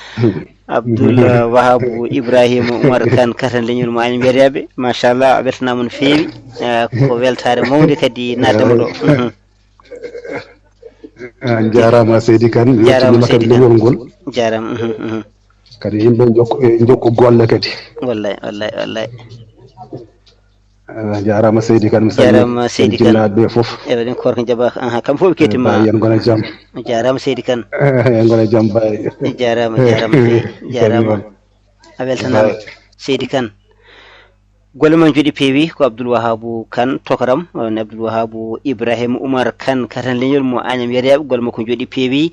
Abdoul Wahab Ibrahima Oumar Kane, Katan Leñol mo Agnam Yadyaɓe. Machallah, a weltanaama no feewi. Eh, ko weltaare mawnde kadi naatde mo ɗo. Mhm. A jaaraama, seydi Kane. Jaaraama, weltaniima kadi seydi Kane. Leñol ngol. Jaaraama, mhm, mhm. Kadi yimɓe njokku, e njokku golle kadi. Wallay, wallay, wallay. A jaaraama, seydi Kane. Mi salmini, jaaraama, seydi Kane, jinnaaɓe ɓe fof. Ewa, ɗin koorka jaɓaaka. Aha, kam fof ɓe kettiima. Baay, en ngona jam. A jaaraama, seydi Kane. A jaaraama, seydi Kane. A jaaraama, jaaraama, seydi. Jaaraama. A weltanaama, baay, seydi Kane. Golle ma njooɗi peewi, ko Abdoul Wahabu Kane Tokaram, woni Abdoul Wahabu Ibrahima Oumar Kane, Katan Leñol mo Agnam Yadyaɓe, golle makko njooɗi peewi.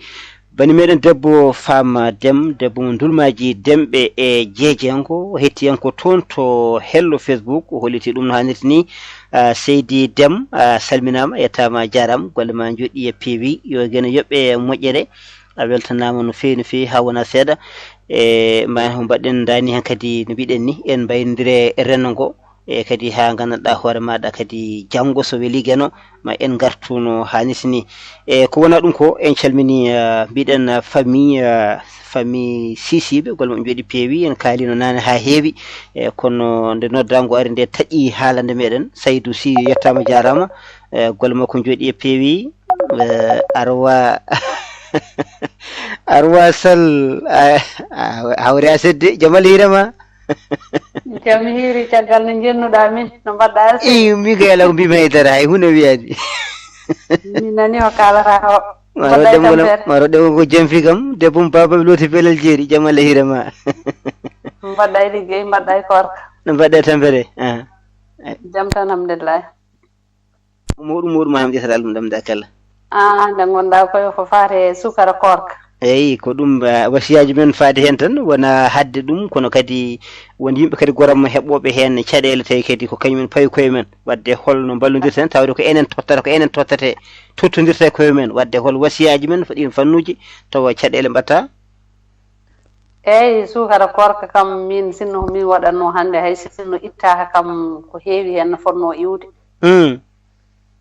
Bani meɗen debbo Fama Dem, debbo mo Ndulmaji Demɓe e Jeejengo, o hettiyanko toon to hello Facebook, o holliti ɗum no hannirta ni. Ah, seydi Dem, a salminaama, yettaama, a jaaraama, golle ma njooɗi e peewi, yo Geno yoɓ e moƴƴere. A weltanaama no feewi, no feewi, haa wona seeɗa. E ma ko mbaɗɗen ndaani heen kadi, no mbiɗen ni, en mbaynondire renndo ngo. E kadi haa nganndanɗaa hoore maaɗa kadi janngo so welii Geno, ma en ngartu no haanirta ni. E ko wona ɗum ko, en calminii, eh, mbiɗen, eh, famille, eh, famille Sisiɓe, golle maɓɓe njooɗi peewi, en kaaliino naane haa heewi. E kono nde noddaango ari nde taƴi haalande meɗen, Saydou Sy yettaama, jaaraama. E golle makko njooɗi e peewi. Eh, Arwa, Arwa Sall, a, a, hawri a sedde, Jamal Hirama. Jam hiiri, caggal nde njennuɗaa min, no mbaɗɗaa, Seydi? Ii, min kay alaa ko mbiimi hay dara, hay huunde wiyaani. Mi nanii o kaalata o. Maro mbaɗɗaa e ɗemngo lam-, tampere? Maro ɗemngo ko jamfi kam, debbo mo baaba looti pelel jeeri, Jamal Hirama. Mbaɗɗaa e liggey, mbaɗɗaa e koorka? No mbaɗɗaa e tampere? Ah. Jam tan, alhamdulillahi. Mawɗum, mawɗum, ma ƴettata ɗum ɗam dakalla. Ah, nde ngonɗaa koye ko faati e suukara koorka. Eyi, ko ɗum, ah, wasiyaaji men faade heen tan, wona haɗde ɗum, kono kadi won yimɓe kadi goram heɓɓooɓe heen caɗeele, tawi kadi ko kañum en pawi koye men. Waɗde hol no mballondirten, tawde ko enen tottata, ko enen tottate, tottondirta e koye men. Waɗde hol wasiyaaji men ɗiin fannuuji, tawa caɗeele mbaɗta? Eyi, suukara koorka kam, min, sinno ko min waɗatnoo hannde, hay sinno ittaaka kam, ko heewi heen no fotnoo iwde. Mm.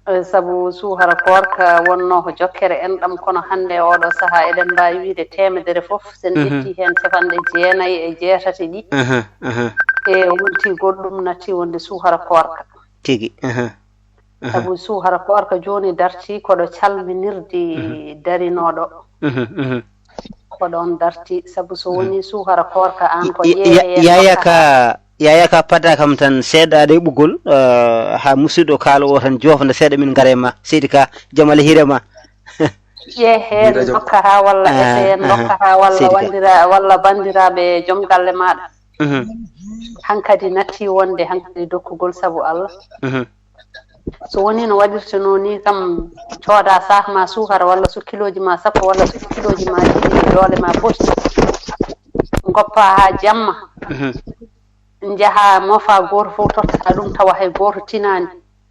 Eh, sabu suukara koorka wonnoo ko jokkere enɗam, kono hannde e ooɗoo sahaa eɗen mbaawi wiyde teemedere fof, so en, mhm, ƴettii heen capanɗe jeenayi e jeetati ɗi, aha, aha, e wonti goɗɗum natti wonde suukara koorka. Tigi, aha, aha. Sabu suukara koorka jooni dartii ko ɗo calminirdi, mhm, darinoo ɗo. Mhm, mhm. Ko ɗoon darti, sabu so wonii suukara koorka, aan ko ƴeehe heen. Yaya ka, yaya ka paɗɗa kam tan seeɗa aɗa e ɓoggol, eh, haa musidɗo kaalo o tan joofna seeɗa, min ngara e ma. Seydi Ka, Jamal Hirama. Ƴee heen, ndokka haa walla, ah, ete heen, ah, ndokka haa walla, seydi Ka, wallira, walla banndiraaɓe joom galle maaɗa. Mhm. Hankadi natti wonde hankadi dokkugol sabu Allah. Mhm. So wonii no waɗirtenoo nii kam, cooda saah ma suukara walla so kilooji ma sappo walla so kilooji ma ɗiɗi, doole ma boti, ngoppa haa jamma, mhm, njaha mofa gooto fof totta ɗum tawa hay gooto tinaani.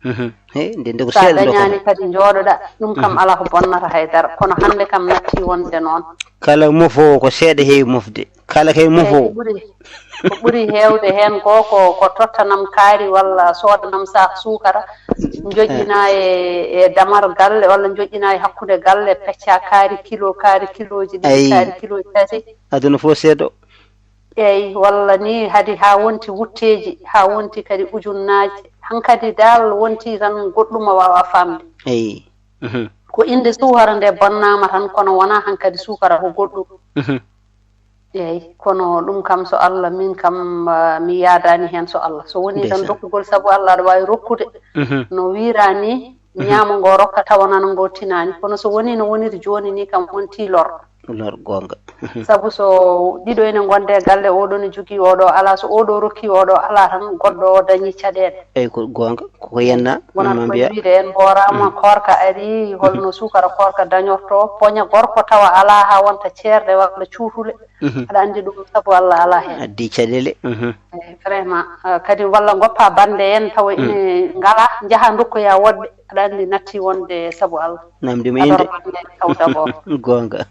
Mhm. He, nde, nde ko sa seeɗa dañaani kadi njooɗoɗa, ɗum kam, mhm, alaa ko bonnata hay dara. Kono hannde kam natti wonde noon. Kala mofoowo ko seeɗa heewi mofde. Kala kay mofoowo. Eyi, ko ɓuri, ko ɓuri heewde heen ko, ko, ko tottanam kaari walla soodanam saah suukara, njoƴƴina e, e damar galle walla njoƴƴina e hakkunde galle, pecca kaari kilo, kaari kilooji ɗiɗi, eyi, kaari kilooji tati. Aduna fof seeɗo. Eyi, walla ni hadi haa wonti wutteeji, haa wonti kadi ujunnaaje. Hankadi dal wonti tan goɗɗum a waawaa faamde. Eyi. Mhm. Ko innde suukara nde bonnaama tan, kono wonaa hankadi suukara ko goɗɗum. Mhm. Eyi, kono ɗum kam so Allah, min kam, ah, mi yaadaani heen so Allah. So woni tan, ndeysaan, rokkugol sabu Allah aɗa waawi rokkude. Mhm. No wiiraa ni, mhm, ñaamo ngo rokka tawa nana ngo tinaani. Kono so woni no woniri jooni ni kam wonti lor. Lor goonga. Sabu so ɗiɗo ene ngonde e galle, oɗo ne jogii, oɗo alaa, so oɗo rokki, oɗo alaa tan, goɗɗo o dañi caɗeele. Eyi, ko goonga, ko yenna, wonata ma koye mbiya. Wiyde en mbooraama, mm, koorka arii, holno suukara koorka dañorto, poña gorko tawa alaa haa wonta ceerde walla cuutule. Mhm. Aɗa anndi ɗum sabu Allah alaa heen. Addi caɗeele. Mhm. Eyi, vraiment, ah, kadi walla ngoppa bannde en tawa, mm, ine ngalaa, njaha ndokkoya woɗɓe. Aɗa anndi natti wonde sabu Allah. Namdi mo inde. Adoro bannde en taw d'abord. Goonga.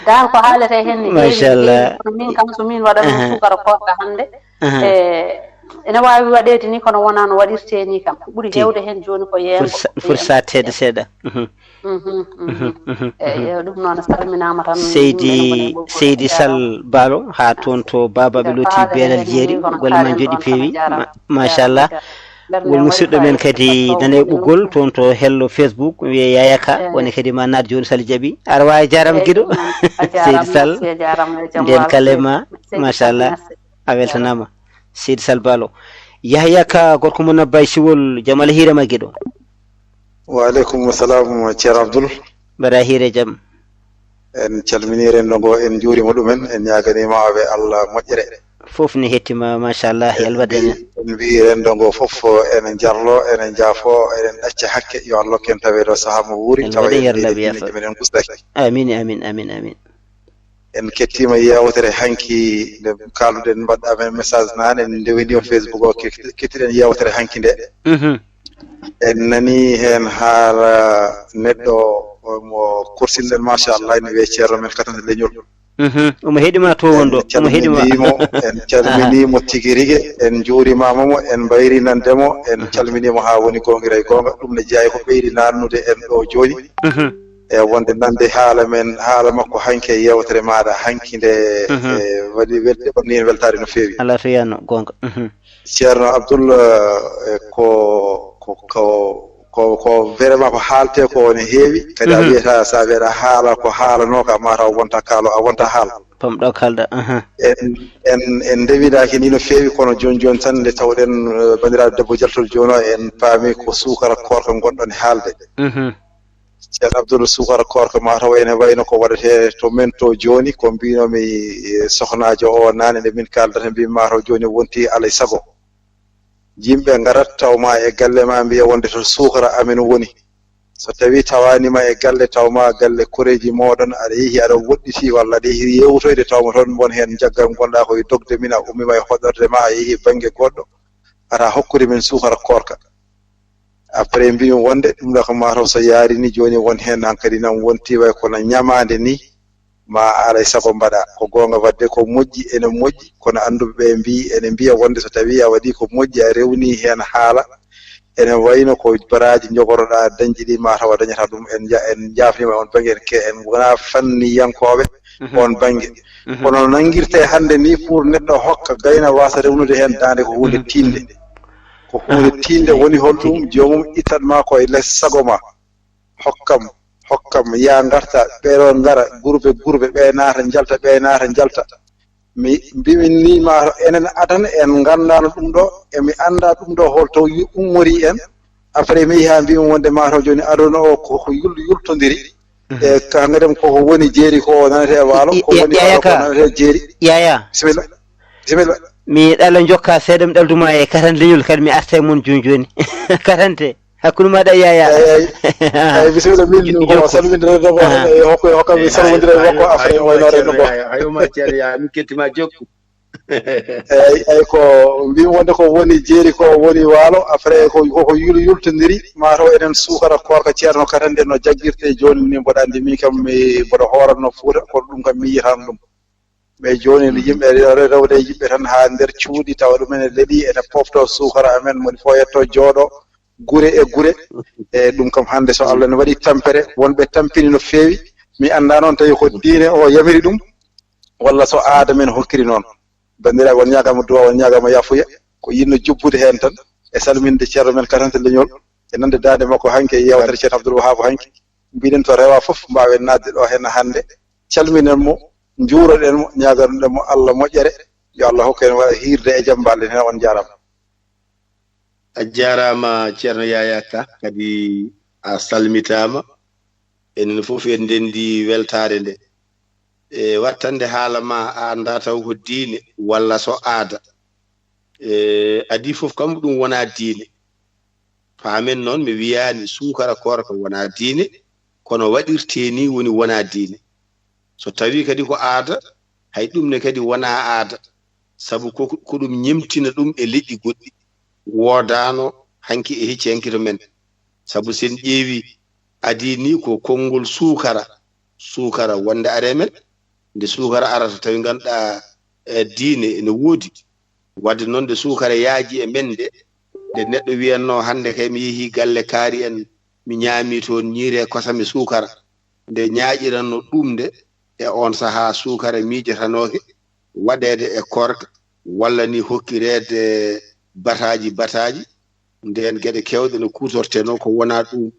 Dal ko haalete heen ne heewi, machallah, heewi, kono min kam so min waɗano, aha, suukara koorka hannde, aha, e, ene waawi waɗeede ni kono wonaa no waɗirtee ni kam. Ko ɓuri, ti, heewde heen jooni ko yeengo. Foti sa-, foti saateede seeɗa. Mhm. Mhm, mhm. Mhm, mhm, eyi, mhm. Eyi, ɗum noon salminaama tan. Seydi, yimɓe ne ngoni e ɓoggol, Seydi a jaaraama. Sall Baalo, haa toon to Baaba ɓe looti Beelal Jeeri, golle ma njoɗi peewi. Ma-, machallah. Ngol musidɗo men kadi nana e ɓoggol toon to hello Facebook, wiye Yaya Ka, eyi, woni kadi ma naat jooni Sall jaɓi. Aɗa waawi, jaaraama, eyi, giɗo. Ɗum noon, a jaaraama, Seydi Sall. Merci, a jaaraama, yo jam waal. Nden kala ma, seydi, machallah. Merci. A weltanaama. Seydi Sall Baalo. Yahya Ka, gorko mo Nabba e Siwol, jam Allah hiire ma giɗo. Wa aleykum salam, Ceerno Abdul. Mbaɗa hiire jam. En calminii renndo ngo, en njuuriima ɗumen, en ñaaganiima ɓe Allah moƴƴere. Fof ne hettima, machallah, yalwade en. En mbi-, en mbiyi renndo ngo fof ene njarlo, ene njaafo, enen ɗacca hakke, yo Allah hokku en taweede o sahaa mo wuuri, en tawa mbaɗi en yarlaɓe ɓeydi yaafo. Meɗen gustaki. Amin, amin, amin, amin. En kettiima yeewtere hanki nde kaalduɗen, mbaɗɗa men message naane, en ndewini o Facebook o, ke-, kettiɗen yeewtere hanki nde. Mhm. En nani heen haala neɗɗo mo korsinɗen, machallah, ene wiyee Ceerno men Katante Leñol. Mhm. Omo heɗima to wonɗo, omo heɗima. En calminii mo, en calminii mo tigi rigi, en njuurimaama mo, en mbayrinande mo, en, mhm, calminii mo haa woni goonga e goonga. Ɗum ne jeyaa ko ɓeydi naatnude en ɗo jooni. Mhm. E wonde nande haala men, haala makko hanki e yeewtere maaɗa hanki nde, mhm, e waɗi wel-, waɗni en weltaare no feewi. Alaa to yaanno, goonga. Mhm. Ceerno Abdul, eh, ko, ko, ko, ko, ko vraiment ko haaletee ko ne heewi. Kadi a, mhm, wiyata, so a wiyata haala ko haalanooka, mataw wonta kaalo, a wonta haal. Pamɗo kalɗa, aha. En, en, en ndewidaaki ni no feewi, kono jooni jooni tan nde tawɗen, eh, banndiraaɗo debbo jaltol jooni o, en paami ko suukara koorka ngonɗon e haalde. Mhm. Ceerno Abdul, suukara koorka mataw ene wayno ko waɗetee to men to jooni, ko mbinoomi, eh, sohnaajo o naane nde min kaaldata, mbi mataw jooni wonti alay sago. Yimɓe ngarat taw ma e galle ma mbiya wonde to suukara amen woni. So tawi tawaani ma e galle taw ma galle koreeji mooɗon, aɗa yehi aɗa woɗɗiti walla aɗa yehi yewtoyde taw ma toon mbon heen jaggal ngonɗa ko e dogde min a ummima e hoɗorde ma a yehi bannge goɗɗo, ata hokkude min suukara koorka. Après, mbimi wonde ɗum ɗo ko mataw so yaari ni, jooni won heen hankadi nan wonti way kono ñamaande ni, ma alay sago mbaɗa. Ko goonga, wadde ko moƴƴi, ene moƴƴi, kono annduɓe ɓe mbi, ene mbiya wonde so tawi a waɗi ko moƴƴi, a rewni heen haala, ene wayno ko baraaji njogoroɗa dañde ɗi, mataw a dañata ɗum. En nja-, en njaafnima on bannge, en ke-, en wona fanniyankooɓe, mhm, on bannge. Mhm. Kono no nanngirte hannde ni, pour neɗɗo hokka gayna wasa rewnude heen daande, ko huunde, mhm, tiiɗnde. Ko huunde, aha, tiiɗnde. Woni holɗum? Tigi. Joomum ittat ma ko e les sago ma. Hokkam, hokkam, ya ngarta, ɓeɗo ngara, groupe, groupe, ɓe naata, njalta, ɓe naata, njalta. Mi, mbimi ni ma, enen adan en nganndaano ɗum ɗo, e mi annda ɗum ɗo hol to yu-, ummori en. Après, mi yaha mbimi wonde mataw jooni aduna o ko, ko yul-, yultondiri. Mhm. E ka ngaɗen koko woni jeeri ko nanete e waalo, i-, i-, ko woni Yaya waalo ko Ka. Nanete jeeri. Yaya. Bisimilla. Bisimilla. Mi ɗala jokka seeɗa, mi ɗalduma e Katante Leñol kadi, mi arta e mon jooni jooni. Katante. Hakkunde maɗa e Yaya. Eyyi, eyyi. Eyyi, bisimilla, min ko salminde ɗo, ɗo, hokko, hokka mi salmondira e makko, affaire waynoore no. Hayo ma Ceerno Yaya, mi kettima jokku. Eyyi, eyyi, ko mbimi wonde ko woni jeeri ko woni waalo, après ko, ko, ko yul-, yultondiri, ma taw enen suukara koorka Ceerno Kara nde no jaggirte jooni ni, mboɗa anndi min kam mi, mboɗo hooranno Fuuta, kono ɗum kam mi yiyataano ɗum. Mais jooni no yimɓe rewde yimɓe tan haa nder cuuɗi, tawa ɗum ene leeli, ene pofto suukara amen, moni fof yetto jooɗo gure e gure. E ɗum kam hannde so Allah ne waɗi tampere, wonɓe tampini no feewi. Mi annda noon tawi ko diine o yamiri ɗum, walla so aada men hokkiri noon. Banndiraaɓe, on ñaagaama duwaa, on ñaagaama yaafuya. Ko yinno jubbude heen tan, e salminde ceerno men Katante Leñol, e nande daande makko hanki e yeewtere ceerno Abdoul Wahab hanki. Mbiɗen to rewa fof mbaawen naatde ɗo heen hannde. Calminen mo, njuuroɗen mo, ñaaganoɗen mo Allah moƴƴere. Yo Allah hokku en wa-, hiirde e jam, mbaalɗen heen. On njaaraama. A jaaraama, Ceerno Yaya Ka, kadi a salmitaama. Enen fof en ndenndi weltaare nde. E wattande haala ma, a anndaa taw ko diine walla so aada. E adii fof kam ɗum wonaa diine. Paamen noon, mi wiyaani suukara koorka wonaa diine, kono waɗirtee nii woni wonaa diine. So tawii kadi ko aada, hay ɗum ne kadi wonaa aada, sabu ko, ko ɗum ñemtina ɗum e leƴƴi goɗɗi. Woodaano hanki e hecci hanki to men. Sabu so en ƴeewii, adii nii ko konngol suukara, suukara wonde are men, nde suukara arata tawi ngannduɗaa, e diine ene woodi. Wadde noon nde suukara yaaji e men nde, nde neɗɗo wiyanno hannde kay mi yehi galle kaari en, mi ñaami toon ñiiri e kosam e suukara. Nde ñaaƴiranno ɗum nde, e oon sahaa suukara miijotanooke waɗeede e koorka, walla ni hokkireede bataaji bataaji, ndeen geɗe keewɗe no kuutortenoo ko wonaa ɗum.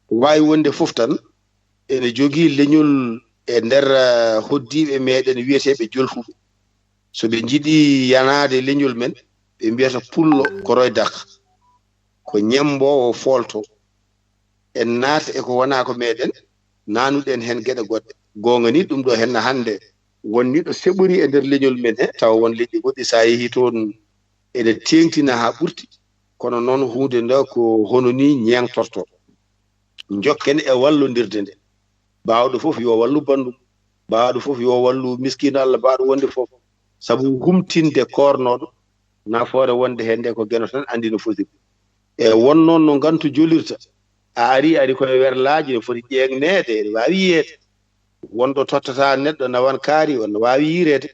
Ko waawi wonde fof tan, ene jogii leñol e nder, eh, hoɗdiiɓe meeɗen wiyeteeɓe jolfuɓe. So ɓe njiɗi yanaade leñol men, ɓe mbiyata pullo ko roydaka, ko ñemmboowo foolto. En naata e ko wonaa ko meeɗen, naanuɗen heen geɗe goɗɗe. Goonga ni, ɗum ɗo heen hannde won ni ɗo seɓori e nder leñol men he, tawa won leƴƴi goɗɗi, so a yehii toon, ene teeŋtina haa ɓurti. Kono noon, huunde nde ko hono ni ñeeŋtorto. Njokken e wallondirde nde. Baawɗo fof yo wallu banndum. Baawɗo fof yo wallu miskiino Allah baawɗo wonde fof. Sabu humtinde koornooɗo, nafoore wonde heen nde ko geno tan anndi no fotiri. E won noon no ngantu jolirta. A ari, ari koye werlaaji, no foti ƴeeŋneede, ene waawi yiyeede. Wonɗo tottata neɗɗo nawan kaari, on no waawi yiireede.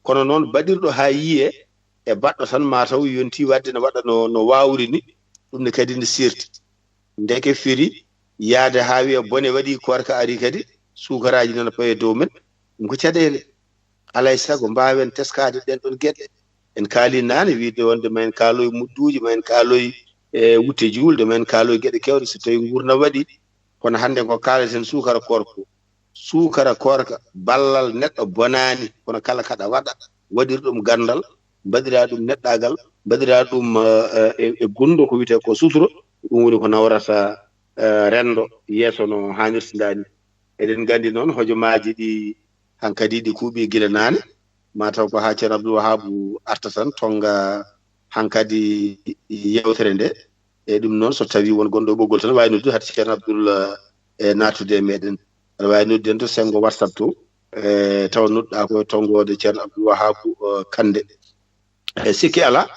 Kono noon baɗirɗo haa yiyee e baɗɗo tan, ma taw yontii waɗde no waɗa no, no waawri ni, ɗum ne kadi ne seerti. Ndeke firi yahde haa wiya bone waɗi, koorka ari kadi, suukaraaji nana paye dow men, ɗum ko caɗeele. Alaa e sago mbaawen teskaade ɗeen ɗoon geɗe. En kaali naane wiyde wonde ma en kaaloy mudduuji, ma en kaaloy e wutte juulde, ma en kaaloy geɗe keewɗe so tawii nguurndam waɗi. Kono hannde ko kaaleten suukara koorka ko. Suukara koorka, ballal neɗɗo bonaani, kono kala kaɗa waɗa, waɗir ɗum ganndal, mbaɗira ɗum neɗɗaagal, mbaɗira ɗum, eh, eh, e, e gunndo ko wiyetee ko suturo, ɗum woni ko nawrata, eh, renndo yeeso no haanirta ndaa ni. Eɗen nganndi noon hojomaaji ɗi hankadi ɗi kuuɓi gila naane, ma taw ko haa Ceerno Abdul Wahaabu arta tan tonnga hankadi yeewtere nde. E ɗum noon, so tawii won gonɗo ɓoggol tan, waawi noddude hade Ceerno Abdul, eh, naatude e meeɗen. Aɗa waawi noddude en to senngo WhatsApp to, eh, tawa nodduɗaa ko e tonngoode Ceerno Abdul Wahaabu, eh, Kande. E sikki alaa,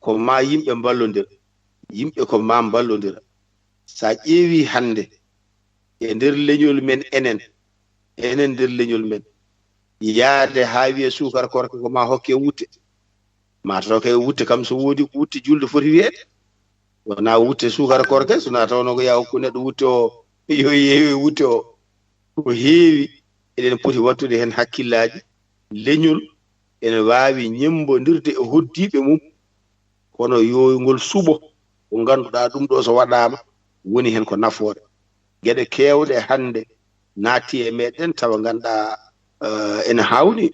ko ma yimɓe mballondira. Yimɓe ko ma mballondira. So a ƴeewii hannde e nder leñol men enen, enen nder leñol men, yahde haa wiya suukara koorka ko ma hokke wutte. Ma taw kay wutte kam so woodi ko wutte juulde foti wiyeede. Wonaa wutte suukara koorka, so na tawnoo ko yaa hokku neɗɗo wutte o, yo yeewe wutte o. Ko heewi, eɗen poti wattude heen hakkillaaji. Leñol ene waawi ñemmbondirde e hoɗdiiɓe mum, kono yo ngol suɓo ko ngannduɗaa ɗum ɗo so waɗaama woni heen ko nafoore. Geɗe keewɗe hannde naatti e meeɗen tawa ngannduɗaa, eh, ene haawnii.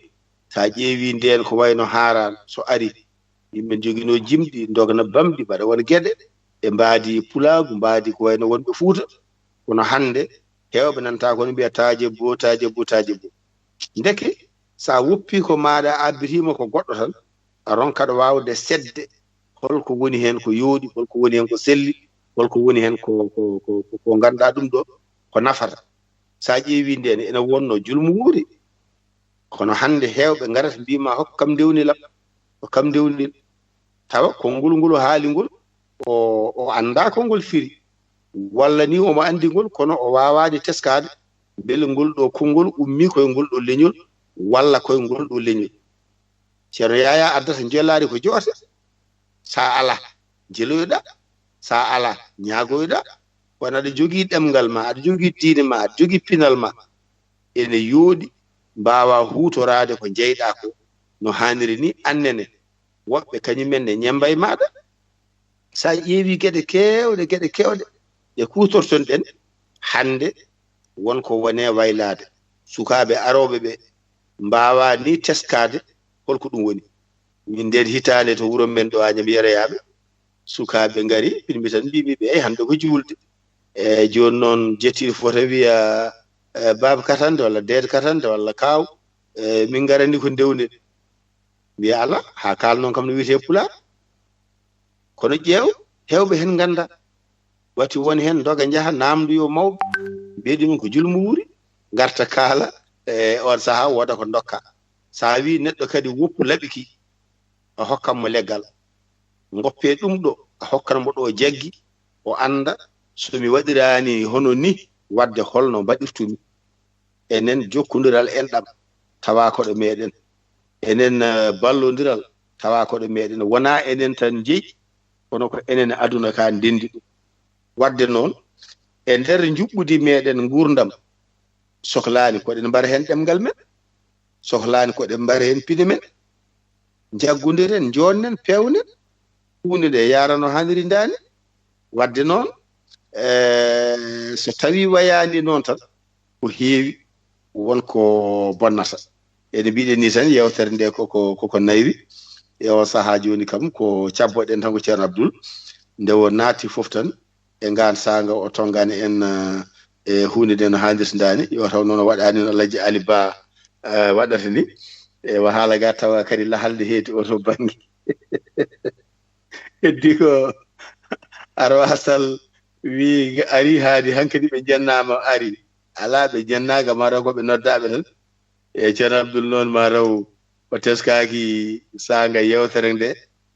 So a ƴeewii ndeen ko wayno haaraan so arii, yimɓe njoginoo jimɗi, ndogna bamɗi, mbaɗa won geɗe, ɓe mbaadi pulaagu, mbaadi ko wayno wonɓe Fuuta. Kono hannde heewɓe nanta kono mbiya taaje bo, taaje bo, taaje bo. Ndeke so a woppii ko maaɗa, a abbitiima ko goɗɗo tan, a ronkat waawde seetde holko woni heen ko yooɗi, holko woni heen ko selli, Holko woni heen ko, ko, ko, ko ngannduɗaa ɗum ɗo ko nafata? So a ƴeewii ndeen, ene wonnoo julmu wuuri, kono hannde heewɓe ngarata mbiima, "Hokku kam ndewnil am, hokku kam ndewnil." Tawa konngol ngol o haali ngol, o, o anndaa ko ngol firi. Walla ni omo anndi ngol, kono o waawaani teskaade mbele ngol ɗo konngol ummii koye ngol ɗo leñol, walla koye ngol ɗo leñol. Ceerno Yaya addata njellaari ko joote. So a alaa, jeloyoɗaa. So a alaa, ñaagoyoɗaa. Kono aɗa jogii ɗemngal ma, aɗa jogii diine ma, aɗa jogii pinal ma. Ene yooɗi mbaawa huutoraade ko njeyɗaa ko no haaniri ni, annene. Woɓɓe kañum en ne ñemmba e maaɗa. So a ƴeewii geɗe keewɗe, geɗe keewɗe ɗe kuutorton-ɗen hannde, won ko wone waylaade. Sukaaɓe arooɓe ɓe mbaawaa ni teskaade holko ɗum woni. Min ndeen hitaande to wuro men ɗo Añam Yeroyaaɓe, sukaaɓe ngari, pinmi tan, mbiimi ɓe, "Eey, hannde ko juulde." E jooni noon, jettiiɗo fof tan wiya, "E, baaba katante walla deede katante walla kaaw, e, min ngarani ko ndewnen." Mbiya, "Alaa, haa kaal noon kam no wiyetee Pulaar." Kono ƴeew, heewɓe heen nganndaa. Wati won heen ndoga njaha naamndoyoo mawɓe, mbiya ɗumen ko julmu wuuri, ngarta kaala, e oon sahaa wooda ko ndokka. So a wii neɗɗo kadi woppu laɓi ki, a hokkan mo leggal. Ngoppee ɗum ɗo, a hokkan mo ɗo jaggi, o annda so mi waɗiraani hono ni, waɗde holno mbaɗirtumi. Enen jokkondiral enɗam tawa ko ɗo meɗen. Enen, eh, ballondiral tawa ko ɗo meɗen. Wona enen tan jeyi, kono ko enen aduna ka ndendi ɗum. Wadde noon, e nder njuɓɓudi meɗen nguurndam, sohlaani ko ɗen mbar heen ɗemngal men, sohlaani ko ɗen mbar heen pine men. Njaggondiren, njoɗnen, pewnen, huunde nde yaara no haaniri ndaani. Wadde noon, eh, so tawii wayaani noon tan, ko heewi, won ko bonnata. Ene mbiɗen ni tan, yewtere nde koko, koko naywi. E o sahaa jooni kam, ko cabboɗen tan ko Ceerno Abdul. Nde o naati fof tan, e ngaan saanga o tonngani en, eh, e huunde nde no haanirta ndaani. Yo taw noon o waɗaani no Alhaji Ali Ba, eh, waɗata ni. E wa haala ga tawa kadi lahal nde heedi o to bannge. Heddi ko Arwa Sall wi ari haadi hankadi ɓe jennaama ari. Alaa ɓe jennaaka ma raw ko ɓe noddaaɓe tan. E Ceerno Abdul noon ma raw o teskaaki saanga yewtere nde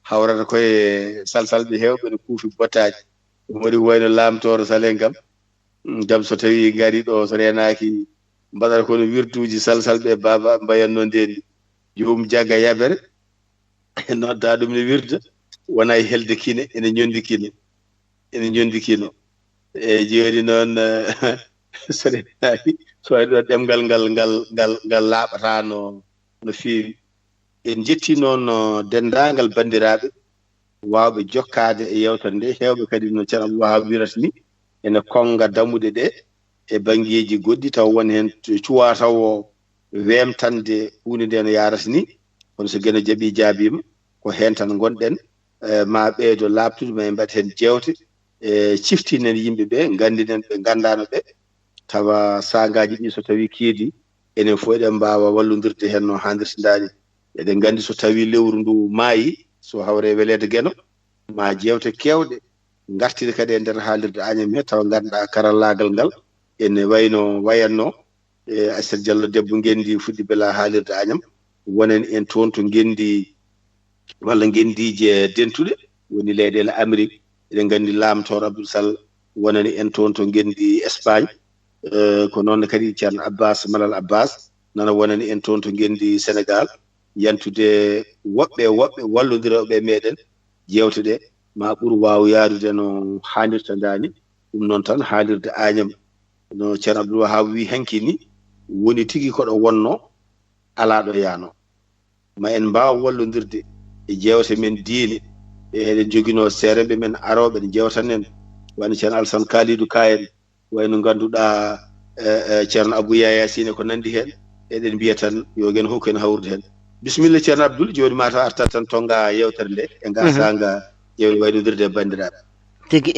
hawrata koye salsalɓe heewɓe no kuufi bottaaji. Ɗum waɗi ko wayno laamtooro salen kam. Mm, jam so tawii ngarii ɗo, so reenaaki, mbaɗata kono wirduuji salsalɓe baaba mbayatno ndeen. Joom jagga yabere, nodda ɗum ne wirda, wona e helde kine, ene njondi kine, ene njondi kino. E jooni noon, eh, so reenaaki, so waɗi ɗo ɗemngal ngal, ngal, ngal, ngal laaɓataano no feewi. En njetti noon, eh, denndaangal banndiraaɓe waawɓe jokkaade e yewtere nde. Heewɓe kadi no Ceerno Abdul Wahab wirata ni, ene konnga dammuɗe ɗe e banngeeji goɗɗi, taw won heen cuwaa taw o weemtande huunde nde no yaarata ni. Kono so Geno jaɓii, jaabiima, ko heen tan ngonɗen. Eh, ma ɓeydo laaɓtude, ma en mbaɗ heen jeewte, e ciftinen yimɓe ɓe, nganndinen ɓe, nganndaano ɓe. Tawa saangaaji ɗi so tawii keedi, enen fof eɗen mbaawa wallondirde heen no haanirta ndaani. Eɗen nganndi so tawii lewru ndu maayi, so hawre weleede Geno, ma jeewte keewɗe ngartire kadi e nder haalirde Añam he, tawa ngannduɗaa karallaagal ngal ene wayno wayatno, e Aissata Diallo debbo ngenndi fuɗɗi bela haalirde Añam, wonen en toon to ngenndi walla ngenndiije dentuɗe, woni leyɗeele Amérique. Eɗen nganndi laamtoor Abdul Sall wonani en toon to ngenndi Espagne. Eh, ko noon kadi Ceerno Abbas, Malal Abbas, nana wonani en toon to ngenndi Sénégal. Yantude woɓɓe e woɓɓe wallondirooɓe e meɗen, jeewte ɗe ma ɓur waaw yaarude no haanirta ndaani. Ɗum noon tan, haalirde Añam, no Ceerno Abdul Wahab wi hanki ni, woni tigi ko ɗo wonno, alaa ɗo yaano. Ma en mbaaw wallondirde e jeewte men diine, e eɗen joginoo seeremɓe men arooɓe ɗe njeewtanen, wano Ceerno Alsan Kaalidu Ka en, wayno ngannduɗaa, eh, eh, Ceerno Abou Yaya Sine ko nanndi heen, eɗen mbiya tan yo gen hokku en hawrude heen. Bisimilla, Ceerno Abdul, jooni ma taw artat tan tonnga yewtere nde, e nga Mhm. saanga ƴeewde waynodirde e banndiraaɓe. Tigi.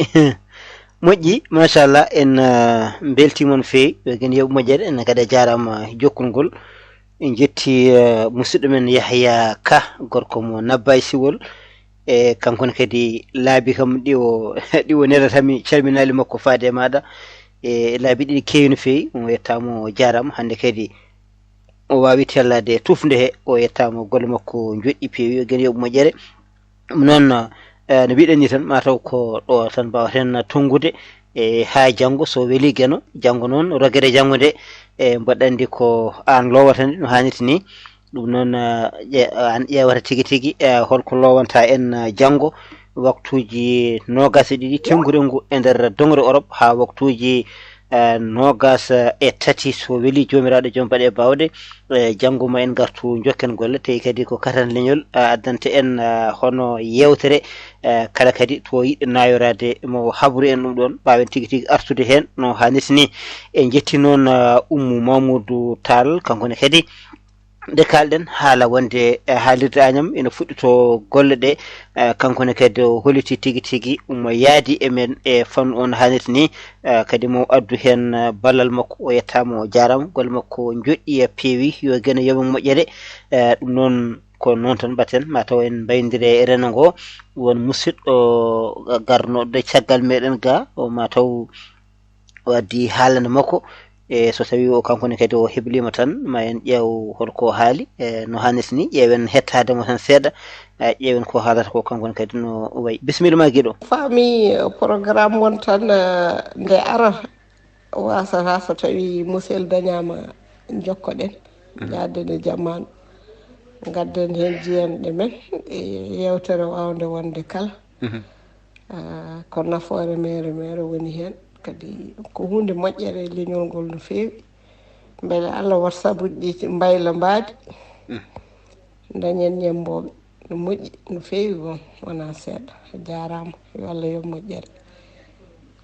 Moƴƴi, machallah, en, ah, mbeltiima on feewi, ɓe gen yoɓ moƴƴere, en kadi a jaaraama jokkungol. En njetti, eh, musidɗo men Yahya Ka, gorko mo Nabbay Siwol. E kanko ne kadi laabi kam ɗi o ɗi o nelatami calminaali makko faade e maaɗa. E laabi ɗiɗi keewi no feewi, o yettaama, o jaaraama. Hannde kadi o waawi tellaade e tufnde he, o yettaama, golle makko njoɗɗi peewi, o geno yoɓ moƴƴere. Ɗum noon, eh, no mbiɗen ni tan, mataw ko ɗo tan mbawaten tonngude, e haa janngo so weli geno, janngo noon rogere janngo nde, e mboɗo anndi ko aan lowata nde no haanirta ni. Ɗum noon, eh, ƴe-, aan ƴeewata tigi tigi, eh, holko lowanta en, eh, janngo, waktuuji noogaas e ɗiɗi tengure ngu e nder dongre Orop haa waktuuji, eh, noogaas e tati, so weli Joomiraaɗo joom baɗe baawɗe. Eh, janngo ma en ngartu njokken golle, tawi kadi ko katan leñol, eh, addanta en, eh, hono yeewtere, eh, kala kadi to yiɗɗo nayoraade mo habru en ɗum ɗoon, mbaawen tigi tigi artude heen no haanirta ni. En njetti noon, eh, Ummu Mamoudou Tall, kanko ne kadi nde kaalɗen haala wonde, eh, haalirde Añam ina fuɗɗito golle ɗe, eh, kanko ne kadi o holliti tigi tigi omo yaadi e men e fannu on haanirta ni, eh, kadi mo addu heen, eh, ballal makko, o yettaama, o jaaraama, golle makko njoɗɗi e peewi, yo geno yoɓ moƴƴere. Eh, ɗum noon ko noon tan mbaɗten, mataw en mbayndire e reno ngo, won musidɗo garnoɗo caggal meɗen ga, o mataw o addi haalande makko. E so tawi o kanko ne kadi o heblima tan, ma en ƴeew holko haali, e no haanirta ni, ƴeewen hettaade mo tan seeɗa, e ƴeewen ko haalata ko kanko ne kadi no wayi. Bisimilla ma giɗo. Faami, eh, programme mon tan, eh, nde ara, wasata so tawi musel dañama, jokkoɗen, mhm, jaaden e jamanu, gadden heen jiyanɗe men, e yewtere wawnde wonde kala. Mhm. Ah, ko nafoore meere meere woni heen. Kadi ko huunde moƴƴere e leñol ngol no feewi. Mbele Allah wat sabuji ɗi mbayla mbaadi. Mm. Dañen ñembooɓe no moƴƴi no feewi, won wonaa seeɗa. A jaaraama, yo Allah yoɓ moƴƴere.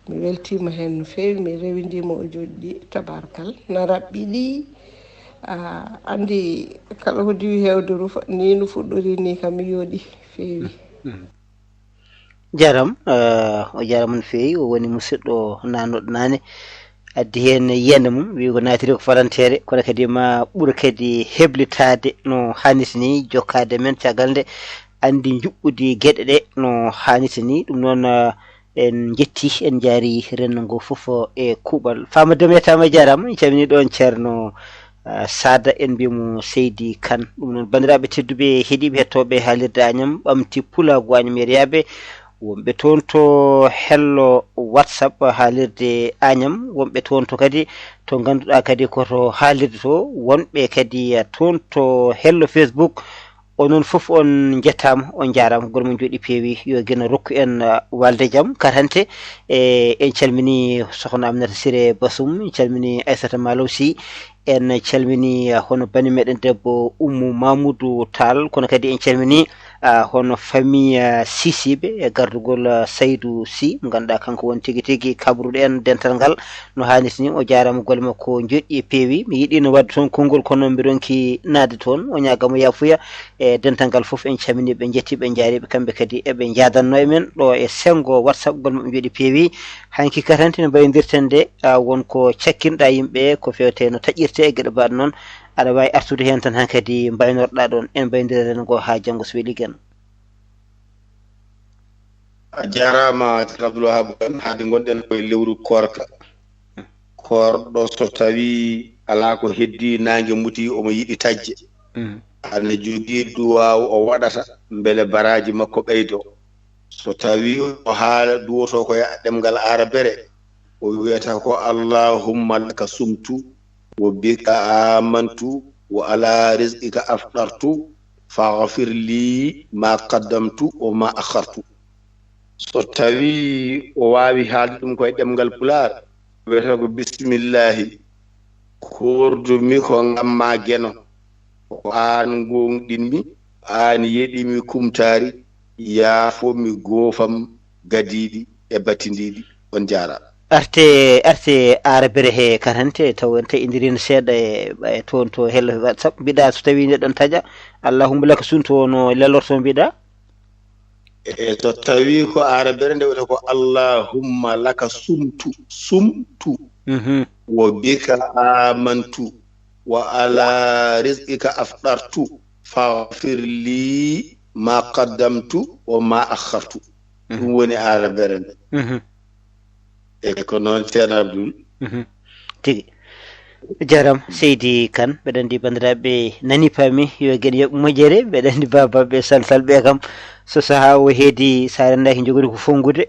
Mi weltiima heen no feewi, mi rewindiima o joɗɗi, tabarkal. Na raɓɓiɗi, ah, anndi kala ko diwi heewde rufa, ni no fuɗɗori ni kam mi yooɗi feewi. Mm. Jaram, eh, o jarama no feewi, o woni musidɗo naannoɗo naane. Addi heen yiyannde mum, wi ko naatiri ko falanteere, kono kadi ma ɓur kadi heblitaade no haanirta ni, jokkaade men caggal nde, anndi njuɓɓudi geɗe ɗe no haanirta ni. Ɗum noon, eh, en njetti, en njaari renndo ngo fof e kuuɓal. Faama Dem yettaama, jaaraama, en calmini ɗoon Ceerno, eh, Saada, en mbiya mo Seydi Kan. Ɗum noon, banndiraaɓe tedduɓe, heɗiiɓe, hettooɓe haalirde Añam, ɓamti Pulaagu Añam yeriyaaɓe, wonɓe toon to hello WhatsApp haalirde Añam, wonɓe toon to kadi to ngannduɗaa kadi ko to haalirde to, wonɓe kadi, eh, toon to hello Facebook. Onon fof on njettaama, on njaaraama, golle mon njoɗi peewi, yo geno rokku en, uh, walde jam, katante. E, en calmini Sokhna Aminata Siré Bassoum, en calmini Aissata Malaw Sy, en calmini, uh, hono bani meɗen debbo Oumou Mamoudou Tall, kono kadi en calmini, uh, hono famille, uh, Sy Siɓe e gardugol, uh, Saydou Sy, mo ngannduɗaa kanko woni tigi tigi kabruɗo en dental ngal no haanirta ni. O jaaraama, golle makko njoɗɗi e peewi. Mi yiɗino waɗde toon konngol, kono mbiɗo ronki naatde toon. O ñaagaa mo yaafuya. E dental ngal fof, en calminii ɓe, en njettii ɓe, en njaari ɓe, kamɓe kadi eɓe njaadanno e men ɗo e senngo WhatsApp, golle maɓɓe njoɗi peewi. Hanki katante no mbaynodirten nde, a, won ko cakkinɗaa yimɓe ko feewte no taƴirte e geɗe mbaɗ noon. Aɗa waawi artude heen tan hankadi mbaynorɗaa ɗoon. En mbaynodira renndo ngo haa janngo so weli geno. A jaaraama, Ceerno Abdoul Wahab Kane. Hade ngonɗen koye lewru koorka. Koorɗo so tawii alaa ko heddii, naange muti, omo yiɗi taƴde. Mm. Ana jogii duwaaw o waɗata mbele baraaji makko ɓeydoo. So tawii o haala duwotoo ko e ɗemngal aarabere, o wiyata ko: "Allahumma laka sumtu, wa bika amantu, wa ala rizqika aftartu, faghfir li ma qaddamtu wa ma akhartu." So tawii o waawi haalde ɗum ko e ɗemngal Pulaar, wiyata ko: "Bismillaahi, koordu-mi ko ngam maa geno. Ko aan ngoongɗin-mi, aan yeɗi-mi kumtaari, yaafo-mi goofam gadiiɗi e batindiiɗi." On njaaraama. Arte, arte aarabere he katante, taw en taƴondirii seeɗa e, e toon to hello WhatsApp. Mbiɗa so tawii neɗɗo ne taƴa, "Allahumma laka sumtu", o no lelorto mbiɗa? E so tawii ko aarabere nde wiyata ko: "Allahumma laka sumtu, sumtu, mhm, wa bika amantu, wa ala rizqika aftartu, faghfir li ma qaddamtu wa ma akhartu. Ɗum woni aarabere nde. Mhm. E ko noon, Ceerno Abdul. Mhm. Tigi. Jaram, Seydi Kan, mbeɗa anndi banndiraaɓe nani paami, yo gen yoɓ moƴƴere, mbeɗa anndi baabaaɓe salsal ɓe kam, so sahaa o heedi, so a renndaaki njogori ko fonngude,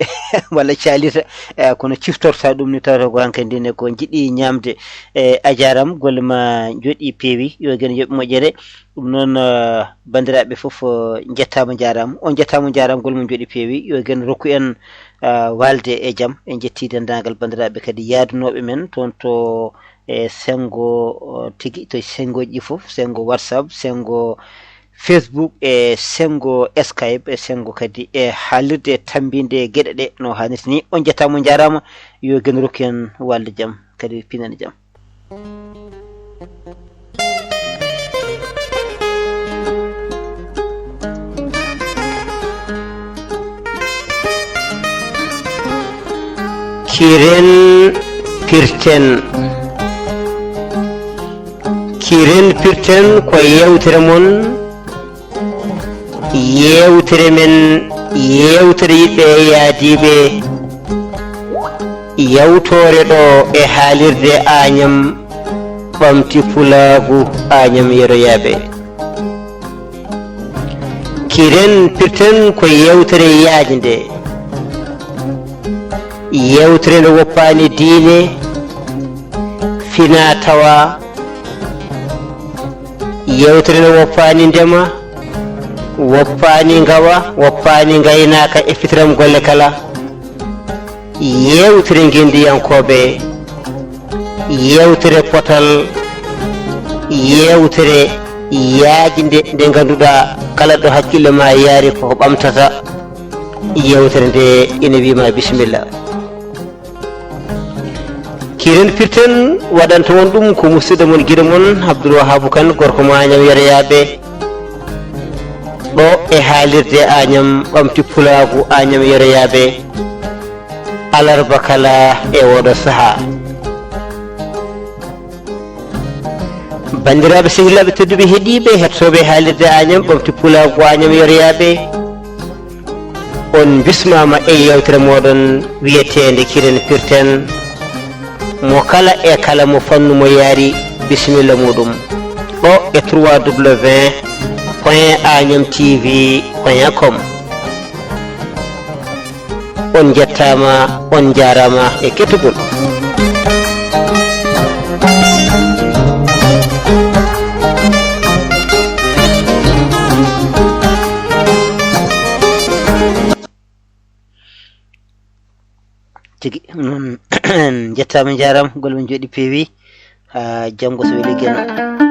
walla caalirta, e, kono ciftorta ɗum ni, tawata ko hankadi ne ko njiɗi ñaamde. E, a jaaram, golle ma njooɗi peewi, yo gen yoɓ moƴƴere. Ɗum noon, eh, banndiraaɓe fof, eh, njettaama, njaaraama. On njettaama, njaaraama, golle mum njooɗi peewi. Yo gen rokku en, eh, waalde e jam. En njettii denndaangal banndiraaɓe kadi yaadunooɓe men toon to e senngo, eh, tigi, to senngooji ɗi fof, senngo WhatsApp, senngo Facebook, e senngo Skype, e senngo kadi e haalirde tammbinde geɗe ɗe no haanirta ni. On njettaama, njaaraama. Yo gen rokku en waalde jam, kadi pinane jam. Kiren pirten. Kiren pirten ko yewtere mon, yewtere men, yewtere yiɓɓe e yaadiiɓe. Yawtoore ɗo e haalirde Aañam, ɓamti pulaagu Aañam yeroyaaɓe. Kiren pirten ko yewtere yaajnde. Yewtere nde woppaani diine, fina tawa. Yewtere nde woppaani ndema, woppaani ngawa, woppaani ngaynaaka e fitiram golle kala. Yewtere ngenndiyankooɓe, yewtere potal, yewtere yaajnde nde ngannduɗaa kala ɗo hakkille ma yaari koko ɓamtata. Yewtere nde ina wiyma bisimilla. Kiren pirten waɗanta on ɗum ko musidɗo mon, giɗo mon, Abdoul Wahabou Kane, gorko mo Aañam Yeroyaaɓe. Ɗo e haalirde Aañam, ɓamti pulaagu Aañam Yeroyaaɓe, alarba kala e oɗo sahaa. Banndiraaɓe sehilaaɓe tedduɓe heɗiiɓe, heɗotooɓe haalirde Aañam, ɓamti pulaagu Aañam Yeroyaaɓe, on mbismaama e yewtere mooɗon wiyeteende Kiren Pirten. Mo kala e kala mo fannu mo yaari, bisimilla muɗum. Ɗo e trois W point agnam T V point com. On njettaama, on njaaraama e kettugol. Tigi, noon, njettaama, njaaraama, golle mon njooɗi peewi. Haa janngo so weli Geno.